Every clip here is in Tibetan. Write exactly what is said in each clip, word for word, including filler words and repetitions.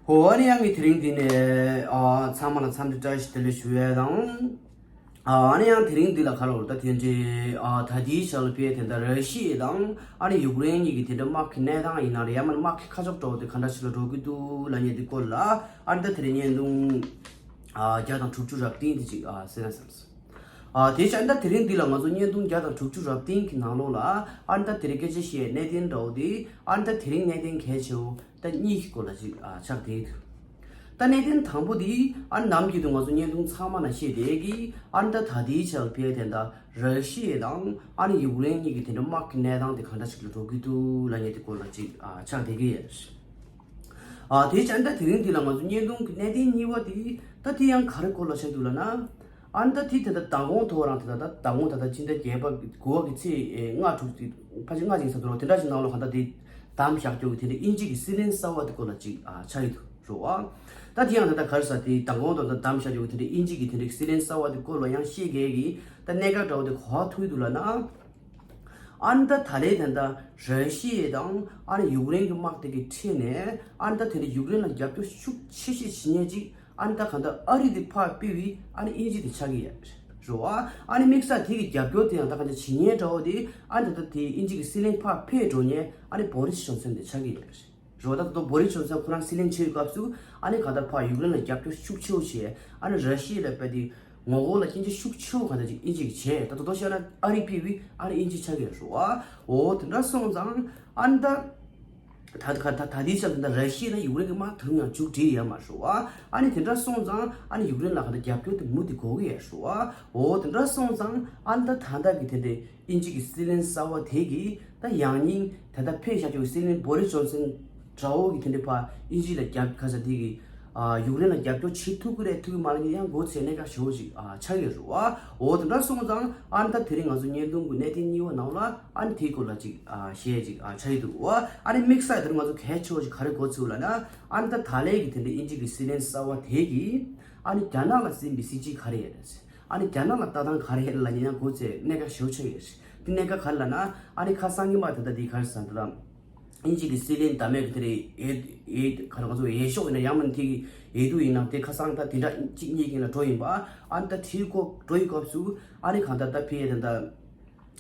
ཨོ་ཨ་ནི་ཡང་ངས་དེ་རིང་འདི་ནས་ཨ་ཚང་མ་ལ་འཚམས་འདྲི་བཀྲ་ཤིས་བདེ་ལེགས་ཞུ་ཡས་དང་། ཨ་ཨ་ནི་ཡང་དེ་རིང་འདི་ལ་ག་ལ་བར་ད་དེ་འདྲའི་ཨ་ད་ལྟའི་ཆ་ལ་ཕེ་དེ་འདྲ་ར་ཤི་ཡ་དང་ཨ་ནི་ཡུཀ་རེན་གཉིས་ཀྱི་དེ་འདྲ་དམག་གི་གནས་སྟངས་ཡིན་ན་རེད། ཡང་མིན་དམག་གི་ཁ་ཕྱོགས་འདྲ་བོ་དེ་ག་འདྲ་ཞིག་ལ་འགྲོ་གི་འདུག་ལབ་མཁན་དེ་སྐོར་ལ་ཨ་ནི་ད་དེ་རིང་བརྙན་ཐུང་ཨ་བརྒྱ་དང་དྲུག་ཅུ་རབ་བརྟན་དེ་ཅིག་ཨ་གསན་ན་བསམས་སོང་། ཨ་དེ་བྱས་ཨ་ནི་ད་དེ་རིང་འདི་ལ་ང་ཚོ་བརྙན་ཐུང་བརྒྱ་དང་དྲུག་ཅུ་རབ་བརྟན་གྱི་ནང་ལོགས་ལ་ཨ་ནི་ད་དེ་རིང་སྐད་ཆ་བཤད་གནད་དོན་འདྲ་བོ་དེ་ཨ་ནི་ད་དེ་རིང་གནད་དོན་གལ་ཆེ་བོ་ད་གཉིས་ཀྱི་སྐོར་ལ་ཅིག་ཨ་ཕྱག་དེ་འདུག་ད་གནད་དོན་དང་པོ་དེ་ཨ་ནི་ནམ་རྒྱུན་དུ་ང་ཚོ་བརྙན་ཐུང་ཚང་མ་ན་བཤད་བསྡད་ཀྱི་ཨ་ནི་ད་ད་ལྟའི་ཆར་ཕེ་དེ་འདྲ་ར་ཤི་ཡ་དང་ཨ་ནི་ཡུཀ་རེན་གཉིས་ཀྱི་དེ་འདྲ་དམག་གི་གནས་སྟངས་དེ་ག་འདྲ་ཞིག་ལ་འགྲོ་གི་འདུག་ལབ་མཁན་དེ་སྐོར་ལ་ཅིག་ཨ་ཕྱག་དེ་གི་ཡོད། ཨ་དེ་བྱས་ཨ་ནི་ད་དེ་རིང་འདི་ལ་ང་ཚོ་བརྙན་ཐུང་གི་གནད་དོན་གཉིས་པ་དེ་ད་དེ་ཡང་ག་རེ་སྐོར་ལ་བཤད་འདུག་ལབ་ན། ཨ་ནི་ད་དེ་དེ་ད་མདང་དགོང་ཐོག་རང་དེ་ད་ད་མདང་དགོང་ད་ད་ཕྱི་ཟླ་བརྒྱད་པ་དགུ་པ་གི་ཚེས་ལྔ་དྲུག་དེ་ཕལ་ཆེར་ལྔ་ཅིག་ས་དུ་རོ་དེ་འདྲ་ཞིག་ནང་ལོགས་ག་ད་དེ་བདམས་བཞག་རྒྱུ་གི་དེ་འདྲ་དབྱིན་ཇི་གི་སྲིད་བློན་གསར་པ་དེ་སྐོར་ལ་ཅིག་ཨ་ཆགས་ཡོད་འདུག་རོ། ཨ་ད་དེ་ཡང་ད་ད་ག་རེ་ཟེར་དེ་མདང་དགོང་ད་ད་བདམས་བཞག་རྒྱུ་གི་དེ་འདྲ་དབྱིན་ཇི་གི་དེ་འདྲ་གི་སྲིད་བློན་གསར་པ་དེ་སྐོར་ལ་ཡང་བཤད་མཁན་གི་ད་གནད་འགག་འདྲ་བོ་དེ་ག་པར་ཐུག་འདུག་ལབ་ན། ཨ་ནི་ད་ད་ལན་ད་ལྟ་ར་ཤི་ཡ་དང་ཨ་ནི་ཡུཀ་རེན་གྱི་དམག་དེ་གི་ཁྲོད་ནས་ཨ་ནི་ད་དེ་ནི་ཡུཀ་རེན་ལ་རྒྱབ་སྐྱོར་ཤུགས་ཆེ་ཤོས་བྱེད་མཁན་ཅིག་ཨ་ནི་ད་ག་ད་ཨ་རི་དེ་ཕར་ཕུད་པའི་ཨ་ནི་དབྱིན་ཇི་དེ་ཆགས་ཀྱི་ཡོད་རེད་བ། ཨ་ནི་དམིགས་བསལ་དེ་གི་རྒྱབ་སྐྱོར་དེ་ཡང་ད་ག་ད་བྱེད་མཁན་འདྲ་བོ་དེ་ཨ་ནི་ད་ད་དེ་དབྱིན་ཇི་གི་སྲིད་བློན་ཕར་ཕེབས་འགྲོ་མཁན་ཨ་ནི་བོ་རི་སི་ཇོན་སན་དེ་ཆགས་ཀྱི་ཡོད་རེད། རོ་ད་ད་བོ་རི་ཇོན་སན་ཁོ་རང་སྲིད་བློན་ཆགས་ཡོད་སྐབས་སུ་ཨ་ནི་ག་ད་ཕར་ཡུཀ་རེན་ལ་རྒྱབ་སྐྱོར་ཤུགས་ཆེ་བོ་བྱས། ཨ་ནི་ར་ཤི་ཡ་ལ་དཔེ་དེ་ངོ་རྒོལ་ལ་སྐྱོན་བརྗོད་ཤུགས་ཆེ་བོ་ག་ད་ཅིག་དབྱིན་ཇི་གིས་བྱས། ད་ད་དོ་བཤད་ན་ཨ་རི་ཕུད་པའི་ཨ་ནི་དབྱིན་ཇི་ཆགས་ཀྱི་རེད་བ། འོ་དེ་འདྲ་སོང་ཙང་ཨ་ནི་ད་ད་ད་ད་དེའི་ཆ་ད་ད་ར་ཤི་ཡ་ན་ཡུཀ་རེན་གྱི་དམག་དུང་ཡང་མཇུག་སྒྲིལ་ཡོད་མ་རེད་བ། ཨ་ནི་དེ་འདྲ་སོང་ཙང་ཨ་ནི་ཡུཀ་རེན་ལ་ག་ད་རྒྱབ་སྐྱོར་དེ་མུ་མཐུད་དགོས་ཀྱི་ཡོད་རེད་བ། འོ་དེ་འདྲ་སོང་ཙང་ཨ་ནི་ད་ད་ད་གི་དེ་འདྲའི་དབྱིན་ཇི་གི་སྲིད་བློན་གསར་པ་དེ་གིས་ད་ཡང་སྙིང་ད་ལྟ་ཕེབས་བཞག་རྒྱུ་གི་སྲིད་བློན་བོ་རི་ཇོན་སན་འདྲ་བོ་གི་དེ་འདྲའི་ཕར་དབྱིན་ཇི་ལ་རྒྱབ་ཁ་ས་དེ་གི་ཨ་ཡུཀ་རེན་ལ་རྒྱབ་སྐྱོར་བྱེད་ཐུབ་ཀྱི་རེད་ཐུབ་ཀྱི་མ་རེད་ཡང་མགོ་ཚོས་གནད་འགག་ཞེ་པོ་ཞིག་ཨ་ཆགས་ཡོད་རེད་བ། འོ་དེ་འདྲ་སོང་ཙང་ཨ་ནི་ད་དེ་རིང་ང་ཚོ་བརྙན་ཐུང་གི་གནད་དོན་གཉིས་པ་ནང་ལ་ཨ་ནི་དེའི་སྐོར་ལ་ཅིག་ཨ་བཤད་ཅིག་ཨ་ཆགས་ཡོད་འདུག་བ། ཨ་ནི་དམིགས་བསལ་དེ་རིང་ང་ཚོ་གལ་ཆེ་བོ་ཞིག་ག་རེ་མགོ་ཚོས་ལབ་ན་ཨ་ནི་ད་ད་ལན་གི་དེ་འདྲའི་དབྱིན་ཇི་གི་སྲིད་བློན་གསར་པ་དེ་གིས་ཨ་ནི་རྒྱ་ནག་ལ་འཛིན་པའི་སྲིད་ཇུས་ག་རེ་ཡོད་རེད། ཨ་ནི་རྒྱ་ནག་ལ་ལྟ་སྟངས་ག་རེ་ཡོད་ལབ་ན་ཡང་མགོ་ཚོས་གནད་འགག་ཞེ་པོ་ཆགས་ཡོད་རེད། དེ་གནད་འགག་ག་རེ་ལབ་ན་ཨ་ནི་ཁ་སང་ཉི་མ་དེ་འདྲ་དེ་ག་རེ་ཟེར་ན་ད་དབྱིན་ཇི་གི་སྲིད་བློན་ད་མེད་གི་དེ་རེད་ཨེ་ཨེ་ག་རེ་ང་ཚོ་འོས་ཤོག་ཡིན་ན་ཡང་མིན་དེ་གི་འོས་བསྡུ་ཡིན་ན་དེ་ཁ་སང་ད་དེ་འདྲ་གཅིག་གཉིས་ཀྱི་ལ་འགྲོ་ཡིན་པ། ཨ་ནི་ད་དེའི་སྐོར་འགྲོ་ཡི་སྐབས་སུ་ཨ་ནི་གང་ལྟར་ད་ཕི་ཡ་དེ་འདྲ་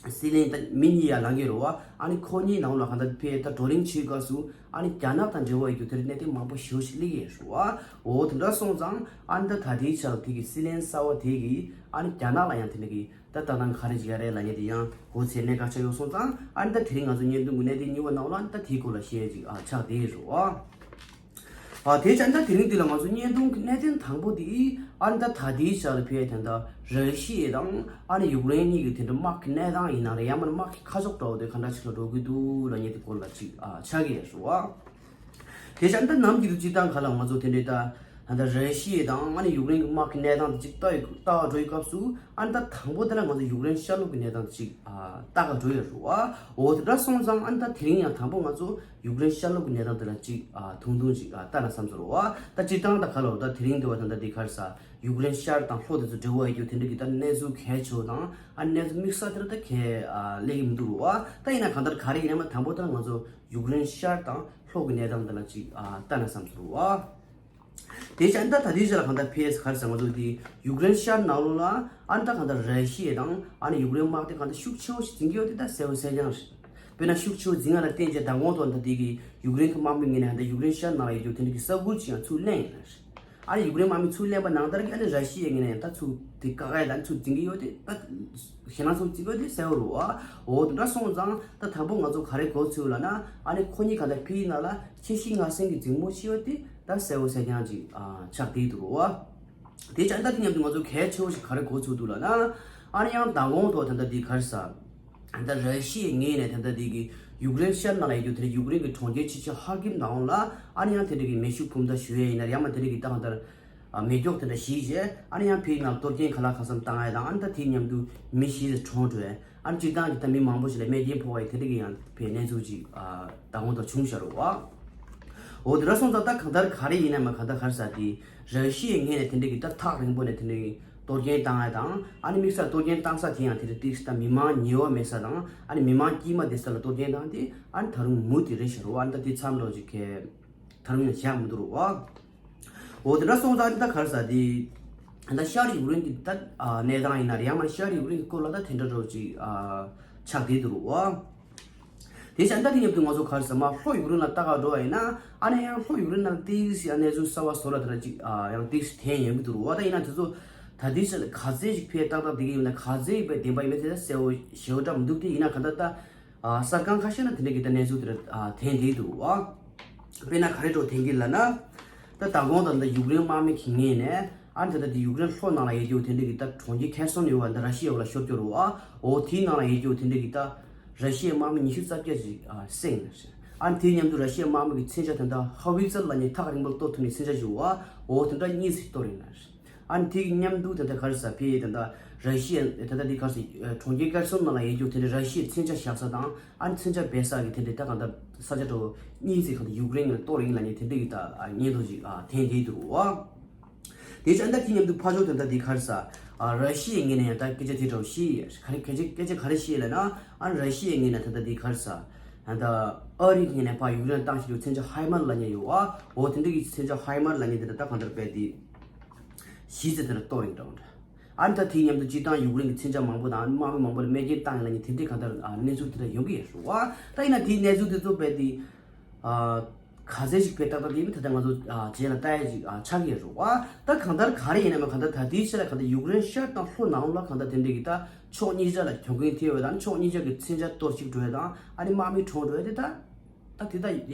སྲིད་བློན་ད་མི་གཉིས་ཡར་ལངས་ཀྱི་རེད་བ། ཨ་ནི་ཁོ་གཉིས་ནང་ལ་གང་ལྟར་ཕི་ཡ་ད་བགྲོ་གླེང་བྱེད་སྐབས་སུ་ཨ་ནི་རྒྱ་ནག་དང་འབྲེལ་བ་ཡོད་རྒྱུ་དེ་འདྲ་གནད་དོན་མང་པོ་ཞེ་པོ་ཞིག་སླེབས་ཀྱི་ཡོད་རེད་བ། འོ་དེ་འདྲ་སོང་ཙང་ཨ་ནི་ད་ད་ལྟའི་ཆར་དེ་གི་སྲིད་བློན་གསར་པ་དེ་གིས་ཨ་ནི་རྒྱ་ནག་ལ་ཡང་དེ་འདྲ་གི་ད་ལྟ་སྟངས་ག་རེ་བྱེད་ཡ་རེད་ལབ་མཁན་དེ་ཡང་མགོ་ཚོས་གནད་འགག་ཆགས་ཡོད་སོང་ཙང་ཨ་ནི་ད་དེ་རིང་ང་ཚོ་བརྙན་ཐུང་གི་གནད་དོན་གཉིས་པ་ནང་ལ་ཨ་ནི་ད་དེའི་སྐོར་ལ་བཤད་ཅིག་ཨ་ཆགས་བསྡད་ཡོད་རེད་བ། ཨ་དེ་བྱས་ད་དེ་རིང་འདི་ལ་ང་ཚོ་བརྙན་ཐུང་གི་གནད་དོན་དང་པོ་དེ་ཨ་ནི་ད་ད་ལྟའི་ཆར་ལ་ཕི་ཡ་དེ་འདྲ་ར་ཤི་ཡ་དང་ཨ་ནི་ཡུཀ་རེན་གཉིས་ཀྱི་དེ་འདྲ་དམག་གི་གནས་སྟངས་ཡིན་ན་རེད་ཡང་མིན་དམག་གི་ཁ་ཕྱོགས་འདྲ་བོ་དེ་ག་འདྲ་ཞིག་ལ་འགྲོ་གི་འདུག་ལབ་མཁན་དེ་སྐོར་ལ་ཅིག་ཨ་ཆགས་ཀྱི་ཡོད་རེད་བ། དེ་བཞིན་ད་ནམ་རྒྱུན་དུ་སྤྱིར་བཏང་ག་ལ་ང་ཚོ་དེ་འདྲའི་ད་ད་ལྟ་ར་ཤི་ཡ་དང་ཨ་ནི་ཡུཀ་རེན་གྱི་དམག་གི་གནས་སྟངས་དེ་ཅིག་ལྟ་ཡི་ལྟ་བ་འགྲོ་ཡི་སྐབས་སུ་ཨ་ནི་ད་དང་པོ་དེ་ལ་ང་ཚོ་ཡུཀ་རེན་ཤར་ལུགས་ཀྱི་གནས་སྟངས་དེ་ཅིག་ཨ་ལྟ་ག་འགྲོ་ཡོད་རེད་བ། འོ་དེ་འདྲ་སོང་ཙང་ཨ་ནི་ད་དེ་རིང་ཡང་དང་པོ་ང་ཚོ་ཡུཀ་རེན་ཤར་ལུགས་ཀྱི་གནས་སྟངས་དེ་ལ་ཅིག་ཨ་ཐུང་ཐུང་ཅིག་ཨ་ལྟ་ན་བསམ་ཚོར་བ། ད་སྤྱིར་བཏང་ད་ག་ལ་ད་དེ་རིང་འདི་བ་ད་ད་འདི་ག་རེ་ཟ་ཡུཀ་རེན་ཤར་དང་ལྷོ་དེ་ཚོ་འབྲེལ་བ་ཡོད་རྒྱུ་དེ་འདྲ་གི་ད་གནས་ཚུལ་གལ་ཆེ་བ་དང་ཨ་གནས་ཚུལ་དམིགས་བསལ་དེ་འདྲ་ད་གལ་ཨ་སླེབས་ཀྱི་མི་འདུག་རེད་བ། ད་ཡིན་ན་གང་ལྟར་ག་རེ་ཡིན་ནའི་མ་དང་པོ་ད་ང་ཚོ་ཡུཀ་རེན་ཤར་དང་ལྷོ་གི་གནས་སྟངས་དེ་ལ་ཅིག་ཨ་ལྟ་ན་བསམ་ཚོར་བ། དེ་བཞིན་ད་ད་ལྟའི་ཆ་ལ་གང་ལྟར་ཕེ་སི་ག་རེ་ཟེར་ང་ཚོ་དེ་ཡུཀ་རེན་ཤར་ནང་ལོགས་ལ་ཨ་ནི་ད་གང་ལྟར་ར་ཤི་ཡ་དང་ཨ་ནི་ཡུཀ་རེན་དམག་དེ་གང་ལྟར་ཤུགས་ཆེ་བོ་ཞིག་འཛིང་གི་ཡོད་དེ་ད་གསལ་པོ་གསལ་རྐྱང་རེད། དཔེར་ན་ཤུགས་ཆེ་བོ་འཛིང་ཡ་ལ་བརྟེན་བྱས་ད་དགོང་ཐོག་ད་དེ་གི་ཡུཀ་རེན་གི་དམག་མི་ངོས་ནས་ད་ཡུཀ་རེན་ཤར་ནང་ལ་ཡོད་རྒྱུ་དེ་འདྲ་གི་ས་ཁུལ་ཅིག་ཡང་ཚུར་ལེན་ཡིན་ན་རེད། ཨ་ནི་ཡུཀ་རེན་དམག་མི་ཚུར་ལེན་པ་ནང་ལྟར་གྱི་ཨ་ནི་ར་ཤི་ཡའི་ངོས་ནས་ད་ཚུར་དེ་བཀག་ཡ་ད་ཚུར་འཛིང་གི་ཡོད་དེ་ད་ཞེད་སྣང་ཚུར་འཛིང་གི་ཡོད་དེ་གསལ་པོ་རེད་བ། འོ་དེ་འདྲ་སོང་ཙང་ད་དང་པོ་ང་ཚོ་ག་རེ་གོ་ཚུལ་ལབ་ན་ཨ་ནི་ཁོ་གཉིས་ག་ད་ཕི་ཡི་ནང་ལ་ཁྱེད་ཤི་ང་སེང་གི་འཛིང་མོ་ཤི་ཡོད་དེ་ད་གསལ་པོ་གསལ་རྐྱང་ཅིག་ཨ་ཆགས་བསྡད་འདུག་རེད་བ། དེ་ཅང་ད་དེ་མཉམ་དུ་ང་ཚོ་གལ་ཆེ་བོ་ཞིག་ག་རེ་གོ་ཚུལ་འདུག་ལབ་ན། ཨ་ནི་ཡང་མདང་དགོང་ཐོག་ད་ལྟ་འདི་ག་རེ་ཟ། ད་ར་ཤི་ཡའི་ངོས་ནས་ད་ལྟ་འདི་གི་ཡུཀ་རེན་ཤར་ནང་ལ་ཡོད་རྒྱུ་དེ་འདྲ་ཡུཀ་རེན་གྱི་གྲོང་ཁྱེར་ཆེ་ཆེ་ཧར་ཀིབ་ནང་ལ་ཨ་ནི་ཡང་དེ་འདྲ་གི་མེ་ཤུགས་འབུམ་ཕྲག་ཞུ་ཡས་ཡིན་ན་ཡང་མ་དེ་འདྲ་གི་ཏག་ཏག་མེ་སྒྱོགས་དེ་འདྲ་བཞེས་བྱས་ཨ་ནི་ཡང་ཕི་ནང་གཏོར་སྐྱོན་ག་ལ་གང་འཚམ་བཏང་ཡ་དང་ཨ་ནི་ད་དེའི་མཉམ་དུ་མི་བཞི་ཙམ་གྲོངས་འགྲོ་ཡ། ཨ་ནི་སྤྱིར་བཏང་གི་ད་མི་མང་པོ་ཞིག་ལ་རྨས་སྐྱོན་ཕོག་པ་ཡི་དེ་འདྲ་གི་ཡང་བའི་གནས་ཚུལ་ཅིག་ཨ་མདང་དགོང་དུ་བྱུང་བཞག་རེད་བ། འོ་དེ་འདྲ་སོང་ཙང་ད་གང་ལྟར་ག་རེ་ཡིན་ན་མ་གང་ལྟར་ག་རེ་ཟ་དེ་ར་ཤི་ཡའི་ངོས་ནས་དེ་འདྲ་གི་ད་ཐག་རིང་པོ་ནས་དེ་འདྲ་གི་གཏོར་སྐྱོན་བཏང་ཡ་དང་ཨ་ནི་དམིགས་བསལ་གཏོར་སྐྱོན་བཏང་ས་དེ་ཡང་དེ་འདྲ་ཏིག་ད་མི་མང་ཉེ་བ་མེད་ས་དང་ཨ་ནི་མི་མང་དཀྱུས་མ་བསྡད་ས་ལ་གཏོར་སྐྱོན་བཏང་དེ་ཨ་ནི་ད་རུང་མུ་མཐུད་རེད་བཞག་རེད་བ། ཨ་ནི་ད་དེ་མཚམས་འགྲོ་ཅིག་གས། ཐར་མིན་ལ་བཞག་མི་འདུག་རོ། འོ་དེ་འདྲ་སོང་ཙང་ད་ག་རེ་ཟེར་དེ། ད་ཤར་ཡུཀ་རེན་གྱི་ད་ཨ་གནས་སྟངས་ཡིན་ན་རེད། ཡང་མ་ཤར་ཡུཀ་རེན་གྱི་སྐོར་ལ་ད་དེ་འདྲ་རོ་ཅིག་ཨ་ཆགས་བསྡད་འདུག་རོ། དེ་བཞིན་ད་དེ་མཉམ་དུ་ང་ཚོ་ག་རེ་ཟེར་མ་ལྷོ་ཡུཀ་རེན་ལ་ལྟ་ག་འགྲོ་བ་ཡིན་ན། ཨ་ནི་ཡང་ལྷོ་ཡུཀ་རེན་ནང་ཏིག་སི་ཡང་གནས་ཚུལ་གསར་བ་བཟོ་ལ་དེ་འདྲ་ཅིག་ཨ་ཡང་ཏིག་སི་ཐོན་ཡོང་གི་འདུག་རོ། ད་ཡིན་ན་དེ་ཚོ་ད་ལྟའི་ཆར་ལ་ག་ཚད་ཅིག་ཕེ་ཏག་ཏག་བསྡད་ཀྱི་ཡོད་ན། ག་ཚད་ཡིན་པའི་བདེན་པ་ཡིན་མིན་དེ་ད་གསལ་བོ་ཞེ་པོ་འདྲ་མི་འདུག་དེ་ཡིན་ན་གང་ལྟར་ད། ཨ་གསར་ཁང་ཁ་ཤས་ན་དེ་འདྲ་གི་ད་གནས་ཚུལ་དེ་འདྲ་ཨ་ཐོན་བསྡད་འདུག་རོ། དཔེར་ན་ག་རེ་འདྲ་བོ་ཐོན་གྱི་ལབ་ན། ད་མདང་དགོང་དང་ད་ཡུཀ་རེན་དམག་མི་གི་ངོས་ནས་ཨ་ནི་ད་ད་དེ་ཡུཀ་རེན་ལྷོ་ནང་ལ་ཡོད་རྒྱུ་དེ་འདྲ་གི་ད་གྲོང་ཁྱེར་ཁེར་སོན་ཡོད་པ་ད་ར་ཤི་ཡ་བ་ལ་ཤོར་རྒྱུ་རོ། ཨ་འོ་དེའི་ནང་ལ་ཡོད་རྒྱུ་དེ་འདྲ་གི་ད་ར་ཤི་ཡའི་དམག་མི་ཉི་ཤུ་རྩ་བརྒྱད་ཅིག་ཨ་བསད་ཡིན་ན་རེད། ཨ་ནི་དེའི་མཉམ་དུ་ར་ཤི་ཡའི་དམག་མི་གི་མཚོན་ཆ་དེ་འདྲ་ཧ་ཝིཊ་ཛར་ལབ་མཁན་ཐག་རིང་པོར་གཏོར་ཐུབ་མཁན་མཚོན་ཆ་ཞིག་ཡོད། ཨ་འོ་དེ་འདྲ་གཉིས་ཤིག་གཏོར་ཡིན་ན་རེད། ཨ་ནི་དེ་གི་མཉམ་དུ་དེ་འདྲ་ག་རེ་ཟེར་ཕེ་དེ་འདྲ་ར་ཤི་ཡ་དེ་འདྲ་དེ་ག་རེ་ཟེར་གྲོང་ཁྱེར་ཁེར་སོན་ནང་ལ་ཡོད་རྒྱུ་དེ་འདྲ་ར་ཤི་ཡའི་མཚོན་ཆ་བཞག་ས་དང་། ཨ་ནི་མཚོན་ཆ་སྦས་ས་གི་དེ་འདྲ་ད་གང་ལྟར་ས་ཆ་འདྲ་བོ་གཉིས་ཅིག་གང་ལྟར་ཡུཀ་རེན་ནས་གཏོར་ཡིན་ལབ་མཁན་དེ་འདྲ་གི་ད་སྙན་ཐོ་ཅིག་ཐོན་བསྡད་འདུག་རོ། དེ་བཞིན་ད་དེ་མཉམ་དུ་ཕར་ཕྱོགས་དེ་འདྲ་དེ་ག་རེ་ཟེར་ར་ཤི་ཡའི་ངོས་ནས་ཡང་ད་སྐད་ཆ་དེ་འདྲ་བོ་བཤད་ཡོད། ག་རེ་སྐད་ཆ་སྐད་ཆ་ག་རེ་བཤད་ལབ་ན། ཨ་ནི་ར་ཤི་ཡའི་ངོས་ནས་ད་ལྟ་དེ་ག་རེ་ཟེར། ད་ཨ་རིའི་ངོས་ནས་ཕར་ཡུཀ་རེན་བཏང་ཞིག་ལ་མཚོན་ཆ་ཧའི་མར་ལབ་མཁན་ཡོད། ཨ་འོ་དེ་འདྲ་གི་མཚོན་ཆ་ཧའི་མར་ལབ་མཁན་དེ་འདྲ་ད་གང་ལྟར་རྦད་དེ་གཞི་རྩ་དེ་འདྲ་གཏོར་ཡིན་འདྲ་བོ་འདྲ། ཨ་ནི་ད་དེའི་མཉམ་དུ་སྤྱིར་བཏང་ཡུཀ་རེན་གྱི་མཚོན་ཆ་མང་པོ་དང་དམག་མི་མང་པོ་ལ་རྨས་སྐྱོན་བཏང་ཡིན་ལབ་མཁན་དེ་འདྲའི་གང་ལྟར་ཨ་གནས་ཚུལ་དེ་འདྲ་ཡོང་གི་ཡོད་རེད་བ། ད་ཡིན་ན་དེའི་གནས་ཚུལ་དེ་ཚོ་རྦད་དེ་ཨ་ག་ཚད་ཅིག་ཕེ་ཏག་ཏག་དེ་ཡིན་ད་ལྟ་ང་ཚོ་ཨ་རྗེས་ལ་ལྟ་ཡ་ཅིག་ཨ་ཆགས་ཀྱི་ཡོད་རེད་བ། ད་གང་ལྟར་ག་རེ་ཡིན་ན་མ་གང་ལྟར་ད་དེའི་ཆ་ལ་གང་ལྟར་ཡུཀ་རེན་ཤར་དང་ལྷོ་ནང་ལ་གང་ལྟར་དེ་འདྲའི་གི་ད་ཕྱོགས་གཉིས་ཆ་ལ་གྱོང་གུན་ཐེབས་ཡོད་དང་། ཕྱོགས་གཉིས་ཆ་གི་མཚོན་ཆ་གཏོར་བཤིག་འགྲོ་ཡ་དང་། ཨ་ནི་དམག་མི་གྲོངས་འགྲོ་ཡ་དེ་ད། ད་དེ་ད་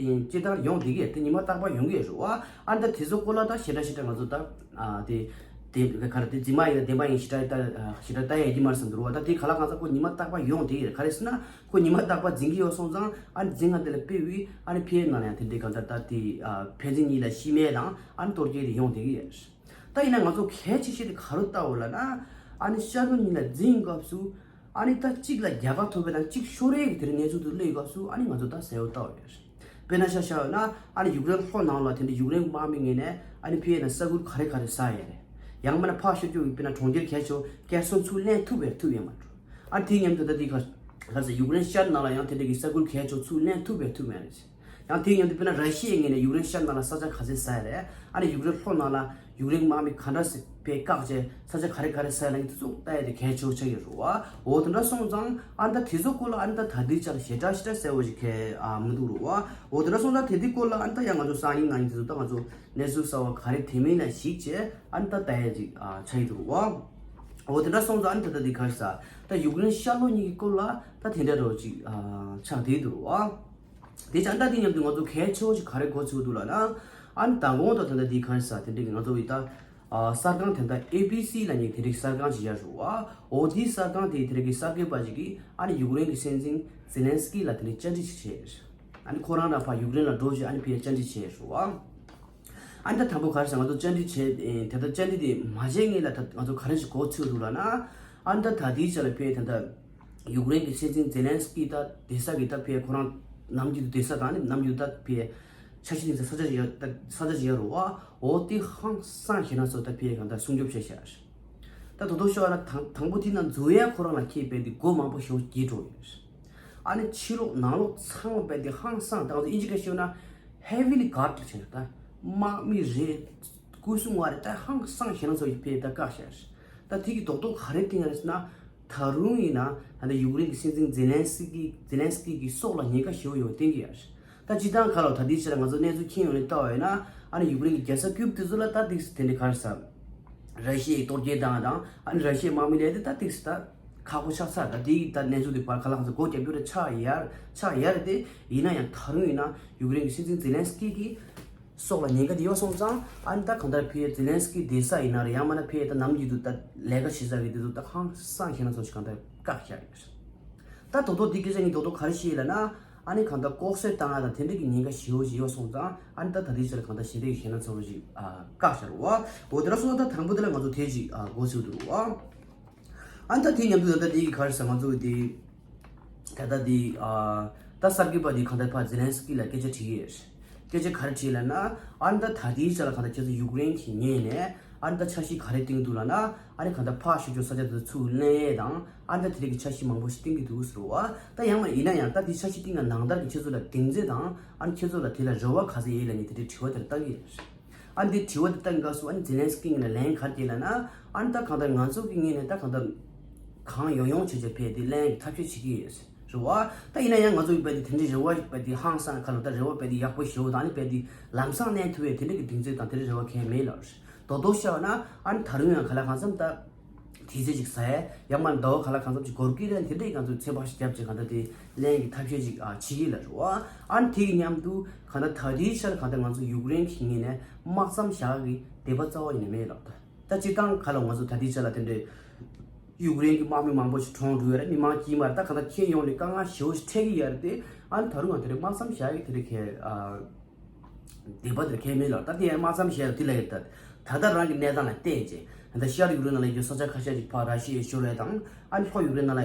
སྤྱིར་བཏང་ཡོང་བསྡད་ཀྱི་ཡོད། དེ་ཉི་མ་རྟག་པར་ཡོང་གི་ཡོད་རེད་བ། ཨ་ནི་ད་དེ་ཚོ་སྐོར་ལ་ད་ཞེ་དྲག་ཞེ་དྲག་ང་ཚོ་ད་ཨ་དེ་དེ་ག་རེ་དེ་རྫུན་མ་ཡིན་ན་བདེན་པ་ཡིན་ཞེ་དྲག་ད་ཞེ་དྲག་ལྟ་ཡ་ཡོད་ཀྱི་མ་རེད་བསམ་འདུག་རེད་བ། ད་དེ་ག་ལ་གང་ཟག་ཁོ་ཉི་མ་རྟག་པར་ཡོང་བསྡད་ཀྱི་རེད། ག་རེ་ཟེར་ན་ཁོ་ཉི་མ་རྟག་པར་འཛིན་གྱི་ཡོད་སོང་ཙང་། ཨ་ནི་འཛིན་མཁན་དེ་ལ་དཔེ་བའི་ཨ་ནི་ཕའི་ནང་ལ་ཡང་དེ་འདྲའི་གང་ལྟར་ད་དེ་ཨ་ཕན་ཚུན་གཉིས་ལ་ཤི་རྨས་དང་ཨ་ནི་གཏོར་སྐྱོན་དེ་ཡོང་བསྡད་ཀྱི་ཡོད་རེད། ད་ཡིན་ན་ང་ཚོ་གལ་ཆེ་ཤོས་དེ་ག་རེ་ལྟ་འོ་ལབ་ན། ཨ་ནི་ཤར་ནུབ་གཉིས་ལ་འཛིང་སྐབས་སུ་ཨ་ནི་ད་གཅིག་ལ་རྒྱལ་ཁ་ཐོབ་པ་དང་གཅིག་ཤོར་ཡས་ཀྱི་དེ་རིང་གནས་ཚུལ་དུ་སླེབས་སྐབས་སུ་ཨ་ནི་ང་ཚོ་ད་གསལ་བོ་ལྟ་འོ་ཡོད་རེད། དཔེར་ན་ཤ་ཤ་ཡོད་ན་ཨ་ནི་ཡུཀ་རེན་ལྷོ་ནང་ལ་དེ་འདྲ་ཡུཀ་རེན་དམག་མི་ངོས་ནས་ཨ་ནི་ཕི་ཡས་ན་ས་ཁུལ་ག་རེ་ག་རེ་ཟ་ཡས་རེད། ཡང་མིན་ན་ཕར་ཤོར་རྒྱུ་གི་དཔེར་ན་གྲོང་ཁྱེར་གལ་ཆེ་བོ་ཁེར་སོན་ཚུར་ལེན་ཐུབ་པས་ཐུབ་ཡས་མ་འགྲོ། ཨ་དེའི་མཉམ་དུ་ད་དེ་ག་ག་ཟེར་ཡུཀ་རེན་ཤར་ནང་ལ་ཡང་དེ་འདྲ་གི་ས་ཁུལ་གལ་ཆེ་བོ་ཚུར་ལེན་ཐུབ་པས་ཐུབ་མེད་རེད། ཡང་དེའི་མཉམ་དུ་དཔེར་ན་ར་ཤི་ཡའི་ངོས་ནས་ཡུཀ་རེན་ཤར་ནང་ལ་ས་ཆ་ག་ཚད་ཟ་ཡ་རེད། ཨ་ནི་ཡུཀ་རེན་ལྷོ་ནང་ལ་ཡུཀ་རེན་དམག་མི་ག་འདྲ་ཞིག་པས་བཀག་བྱས་ས་ཆ་ག་རེ་ག་རེ་ཟ་ཡ་ལ་ནི་དེ་ཚོ་ལྟ་ཡ་དེ་གལ་ཆེ་བོ་ཆགས་ཡོད་རེད་བ། འོ་དེ་འདྲ་སོང་ཙང་ཨ་ནི་ད་དེ་ཚོ་སྐོར་ལ་ཨ་ནི་ད་ལྟའི་ཆར་ཞེ་དྲག་ཞེ་དྲག་གསལ་བོ་ཞིག་གལ་ཨ་མི་འདུག་རེད་བ། འོ་དེ་འདྲ་སོང་ཙང་དེ་དེ་སྐོར་ལ་ཨ་ནི་ད་ཡང་ང་ཚོ་སང་ཉིན་གནངས་ཉིན་དེ་ཚོ་ད་ང་ཚོ་གནས་ཚུལ་གསར་བ་ག་རེ་ཐོན་མིན་ལ་གཞིགས་བྱས་ཨ་ནི་ད་ལྟ་ཡ་ཅིག་ཨ་ཆགས་ཡོད་འདུག་རེད་བ། འོ་དེ་འདྲ་སོང་ཙང་ཨ་ནི་ད་ལྟ་འདི་ག་རེ་ཟེར། ད་ཡུཀ་རེན་ཤར་ལྷོ་གཉིས་ཀྱི་སྐོར་ལ་ད་དེ་འདྲ་རོ་ཅིག་ཨ་ཆགས་བསྡད་འདུག་རེད་བ། དེ་ཅང་ད་དེ་མཉམ་དུ་ང་ཚོ་གལ་ཆེ་བོ་ཞིག་ག་རེ་གོ་ཚུགས་འདུག་ལབ་ན། ཨ་ནི་མདང་དགོང་དང་དེ་འདྲ་འདི་ག་རེ་ཟེར་དེ་འདྲ་གི་ང་ཚོ་བི་ད་ཨ་གསར་ཁང་དེ་འདྲ་ཨེ་བི་སི་ལབ་མཁན་དེ་འདྲ་གི་གསར་ཁང་ཅིག་ཡོད་རེད་བ། འོ་དེའི་གསར་ཁང་དེ་དེ་འདྲ་གི་གསར་འགོད་པ་ཅིག་གིས་ཨ་ནི་ཡུཀ་རེན་གི་སྲིད་འཛིན་ཛེ་ལན་སི་ཀི་ལ་དེ་འདྲ་བཅར་འདྲི་ཞིག་བྱས། ཨ་ནི་ཁོ་རང་རང་ཕར་ཡུཀ་རེན་ལ་འགྲོ་བྱས་ཨ་ནི་ཕར་བཅར་འདྲི་བྱས་རེད་བ། ཨ་ནི་ད་དང་པོ་ག་རེ་ཟེར་ང་ཚོ་བཅར་འདྲི་བྱས་དེ་ལྟར་བཅར་འདྲི་དེ་མ་བྱས་སྔོན་ལ་ད་ང་ཚོ་ག་རེ་ཞིག་གོ་ཚུལ་འདུག་ལབ་ན། ཨ་ནི་ད་ད་ལྟའི་ཆ་ལ་ཕར་དེ་འདྲ་ཡུཀ་རེན་གྱི་སྲིད་འཛིན་ཛེ་ལན་སི་ཀི་ད་བསྡད་ས་གི་ད་ཕར་ཁོ་རང་ནམ་རྒྱུན་དུ་བསྡད་ས་དང་ནི་ནམ་རྒྱུན་ད་ཕར་ཆ་ཤས་ནི་ས་ཆ་ཞིག་ཡོད་ད་ས་ཆ་ཞིག་ཡོད་རེད་བ། འོ་དེ་ཧང་སང་ཞེ་ན་སོ་ད་ཕར་གང་ད་སྲུང་སྐྱོབ་བྱས་ཤག་ད་དོ་དོ་ཤོ་ཨ་ལ་དང་དང་པོ་དེ་ན་འཛུལ་ཡ་ཁོ་རང་ལ་ཁྱེད་བས་དེ་སྒོ་མང་པོ་ཞིག་འགྱེལ་འགྲོ་ཡོད། ཨ་ནི་ཕྱི་ལོགས་ནང་ལོགས་ཚང་མ་བས་དེ་ཧང་སང་ད་ང་ཚོ་ཨིན་ཇི་སྐད་ཤོད་ན་heavily guarded བྱས་ད་དམག་མི་རེད། སྐུ་སྲུང་བ་རེད་ད་ཧང་སང་ཞེ་ན་སོ་ཡི་ཕར་ད་བཀག་ཤག་ད་དེ་གི་རྡོག་རྡོག་ག་རེ་བསྟན་ཡ་རེད་ཟེར་ན། ད་རུང་ཡིན་ན་ད་ལྟ་ཡུཀ་རེན་གྱི་སྲིད་འཛིན་ཛེ་ལན་སི་ཀི་ཛེ་ལན་སི་ཀི་གི་སྲོག་ལ་ཉེན་ཁ་ཞེ་པོ་ཡོད་པ་བསྟན་གྱི་ཡོད་རེད། ད་སྤྱིར་བཏང་ཁ་ལོ་ད་ལྟའི་ཆར་ང་ཚོ་གནས་ཚུལ་མཁྱེན་ཡོད་ནས་ལྟ་བ་ཡིན་ན་ཨ་ནི་ཡུཀ་རེན་གྱི་རྒྱལ་ས་ཀིབ་དེ་ཚོ་ལ་ད་ཏིག་སི་དེ་འདྲའི་ག་རེ་ཟེར། ར་ཤི་ཡའི་གཏོར་སྐྱོན་བཏང་བ་དང་ཨ་ནི་ར་ཤི་ཡའི་དམག་མི་ལས་དེ་ད་ཏིག་སི་ད་ཁག་པོ་ཆགས་ཚར། ད་དེའི་ད་གནས་ཚུལ་དེ་བར་ཁ་ལ་ང་ཚོ་སྒོ་རྒྱབ་རྒྱུ་རེད་ཆགས་ཡར་ཆགས་ཡར་རེད་དེ། ཡིན་ན་ཡང་ད་རུང་ཡིན་ན་ཡུཀ་རེན་གྱི་སྲིད་འཛིན་ཛེ་ལན་སི་ཀི་གི་སྲོག་ལ་ཉེན་ཁ་དེ་ཡོད་སོང་ཙང་ཨ་ནི་ད་གང་ལྟར་ཕར་ཛེ་ལན་སི་ཀི་བསྡད་ས་ཡིན་ན་རེད། ཡང་མིན་ན་ཕར་ད་ནམ་རྒྱུན་དུ་ད་ལས་ཀ་བྱེད་ས་གི་དེ་ཚོ་ད་ཧང་སང་ཞེ་ན་སོང་ཞིག་གང་ལྟར་བཀག་བཞག་ཡོད། ད་དོ་དོ་འདི་སྐད་ཆ་ངས་དོ་དོ་ག་རེ་བཤད་ལབ་ན། ཨ་ནི་གང་ལྟར་ལྐོག་གསོད་བཏང་ཡ་དང་དེ་འདྲ་གི་ཉེན་ཁ་ཞེ་པོ་ཞིག་ཡོད་སོང་ཙང་ཨ་ནི་ད་ད་ལྟའི་ཆར་གང་ལྟར་ཞེ་དྲག་གི་ཞེ་ན་སོང་ཞིག་ཨ་བཀག་བཞག་རེད་བ། འོ་དེ་འདྲ་སོང་ཙང་ད་དང་པོ་དེ་ལ་ང་ཚོ་དེ་ཅིག་ཨ་གོ་ཚུལ་འདུག་རེད་བ། ཨ་ནི་ད་དེ་མཉམ་དུ་ད་ལྟ་དེ་གི་ག་རེ་ཟེར་ང་ཚོ་གི་དེ། ད་ལྟ་འདི་ཨ་ད་གསར་འགོད་པ་འདི་གང་ལྟར་ཕར་ཛེ་ལན་སི་ཀི་ལ་སྐད་ཆ་དྲིས་ཡོད། སྐད་ཆ་ག་རེ་དྲིས་ལབ་ན། ཨ་ནི་ད་ད་ལྟའི་ཆ་ལ་གང་ལྟར་ཁྱེད་ཚོ་ཡུཀ་རེན་གྱི་ངོས་ནས་ ཨ་ནི་ད་འཆར་གཞི་ག་རེ་བཏིང་འདུག་ལབ་ན། ཨ་ནི་གང་ལྟར་ཕར་ཞུ་ཆོག་ས་ཆ་དེ་ཚུར་ལེན་ཡས་དང་། ཨ་ནི་ད་དེ་རིགས་ཀྱི་འཆར་གཞི་མང་པོ་ཞིག་བཏིང་གི་འདུག་ཟེར་བ། ད་ཡང་མ་ཡིན་ན་ཡང་ད་དེ་འཆར་གཞི་བཏིང་ཡ་ནང་ལྟར་གྱི་ཁྱེད་ཚོ་ལ་གདེང་ཚོད་དང་། ཨ་ནི་ཁྱེད་ཚོ་ལ་དེ་ལ་རེ་བ་ག་ཚོད་ཡོད་ལབ་ནས་དེ་འདྲའི་དྲི་བ་དེ་བཏང་གི་ཡོད་རེད། ཨ་ནི་དེ་དྲི་བ་དེ་བཏང་གི་སྐབས་སུ། ཨ་ནི་ཛེ་ལན་སི་ཀི་ངོས་ནས་ལན་ག་རེ་བསྐྱལ་ལབ་ན། ཨ་ནི་ད་གང་ལྟར་ང་ཚོ་གི་ངོས་ནས་ད་གང་ལྟར་གང་ཡོང་ཡོང་བྱས་བྱས་ཕར་དེ་ལེན་ཡས་ཀྱི་ཐབས་ཤེས་བྱེད་ཀྱི་ཡོད། རེད་བ། ད་ཡིན་ན་ཡང་ང་ཚོ་ཡིས་ཕར་དེ་དེ་འདྲའི་རེ་བ་ཕར་དེ་ཧང་སང་། ཁ་ལོ་ད་རེ་བ་ཕར་དེ་ཡག་པོ་ཞེ་པོ་དང་། ཨ་ནི་ཕར་དེ་ལམ་སང་ལེན་ཐུབ་ཡས་དེ་འདྲ་གི་གདེང་ཚོད་དང་དེ་འདྲའི་རེ་བ་གང་ཡང་མེད་ལབ་རེད། རྡོག་རྡོག་བཤད་ན། ཨ་ནི་ད་རུང་ཡང་ག་ལ་གང་འཚམ་ད་དུས་ཚོད་ཅིག་ཟ་ཡས། ཡང་མ་ཟླ་བ་ག་ལ་གང་འཚམ་ཅིག་འགོར་གྱི་རེད། དེ་འདྲའི་ང་ཚོ་ཚོད་དཔག་ཞིག་བརྒྱབ་བྱས་གང་ལྟར་དེ་ལེན་ཡས་ཀྱི་ཐབས་ཤེས་ཅིག་ཨ་བྱེད་ཀྱི་ཡོད་ལབ་རེད་བ། ཨ་ནི་དེ་གི་མཉམ་དུ་གང་ལྟར་ད་ལྟའི་ཆར་གང་ལྟར་ང་ཚོ་ཡུཀ་རེན་གྱི་ངོས་ནས་དམག་མཚམས་བཞག་ཡས་ཀྱི་འདོད་པ་རྩ་བ་ཉིད་ནས་མེད་ལབ། ད་ད་སྤྱིར་བཏང་ཁ་ལོ་ང་ཚོ་ད་ལྟའི་ཆར་ལ་དེ་འདྲའི་ཡུཀ་རེན་གྱི་དམག་མི་མང་པོ་ཞིག་གྲོངས་འགྲོ་ཡོད་རེད། མི་མང་སྐྱིད་མ་རེད། ད་གང་ལྟར་ཁྱོན་ཡོངས་ནས་དཀའ་ངལ་ཞེ་པོ་ཞིག་འཕྲད་ཀྱི་ཡོད་རེད་དེ། ཨ་ནི་ད་རུང་ང་དེ་འདྲའི་དམག་མཚམས་བཞག་ཡས་དེ་འདྲ་གའི་ཨ་འདོད་པ་དེ་གང་ཡང་མེད་ལབ། ད་དེ་ཡང་དམག་མཚམས་བཞག་ཡས་དེ་ལ་ཡོད། ད་ད་ལྟ་རང་གི་གནས་སྟངས་ལ་བལྟས་བྱས། ད་ལྟ་ཤར་ཡུཀ་རེན་ནང་ལ་ཡོད་ས་ཆ་ཁ་ཤས་ཅིག་ཕར་ར་ཤི་ཡས་ཤོར་ཡས་དང་། ཨ་ནི་ལྷོ་ཡུཀ་རེན་ནང་ལ་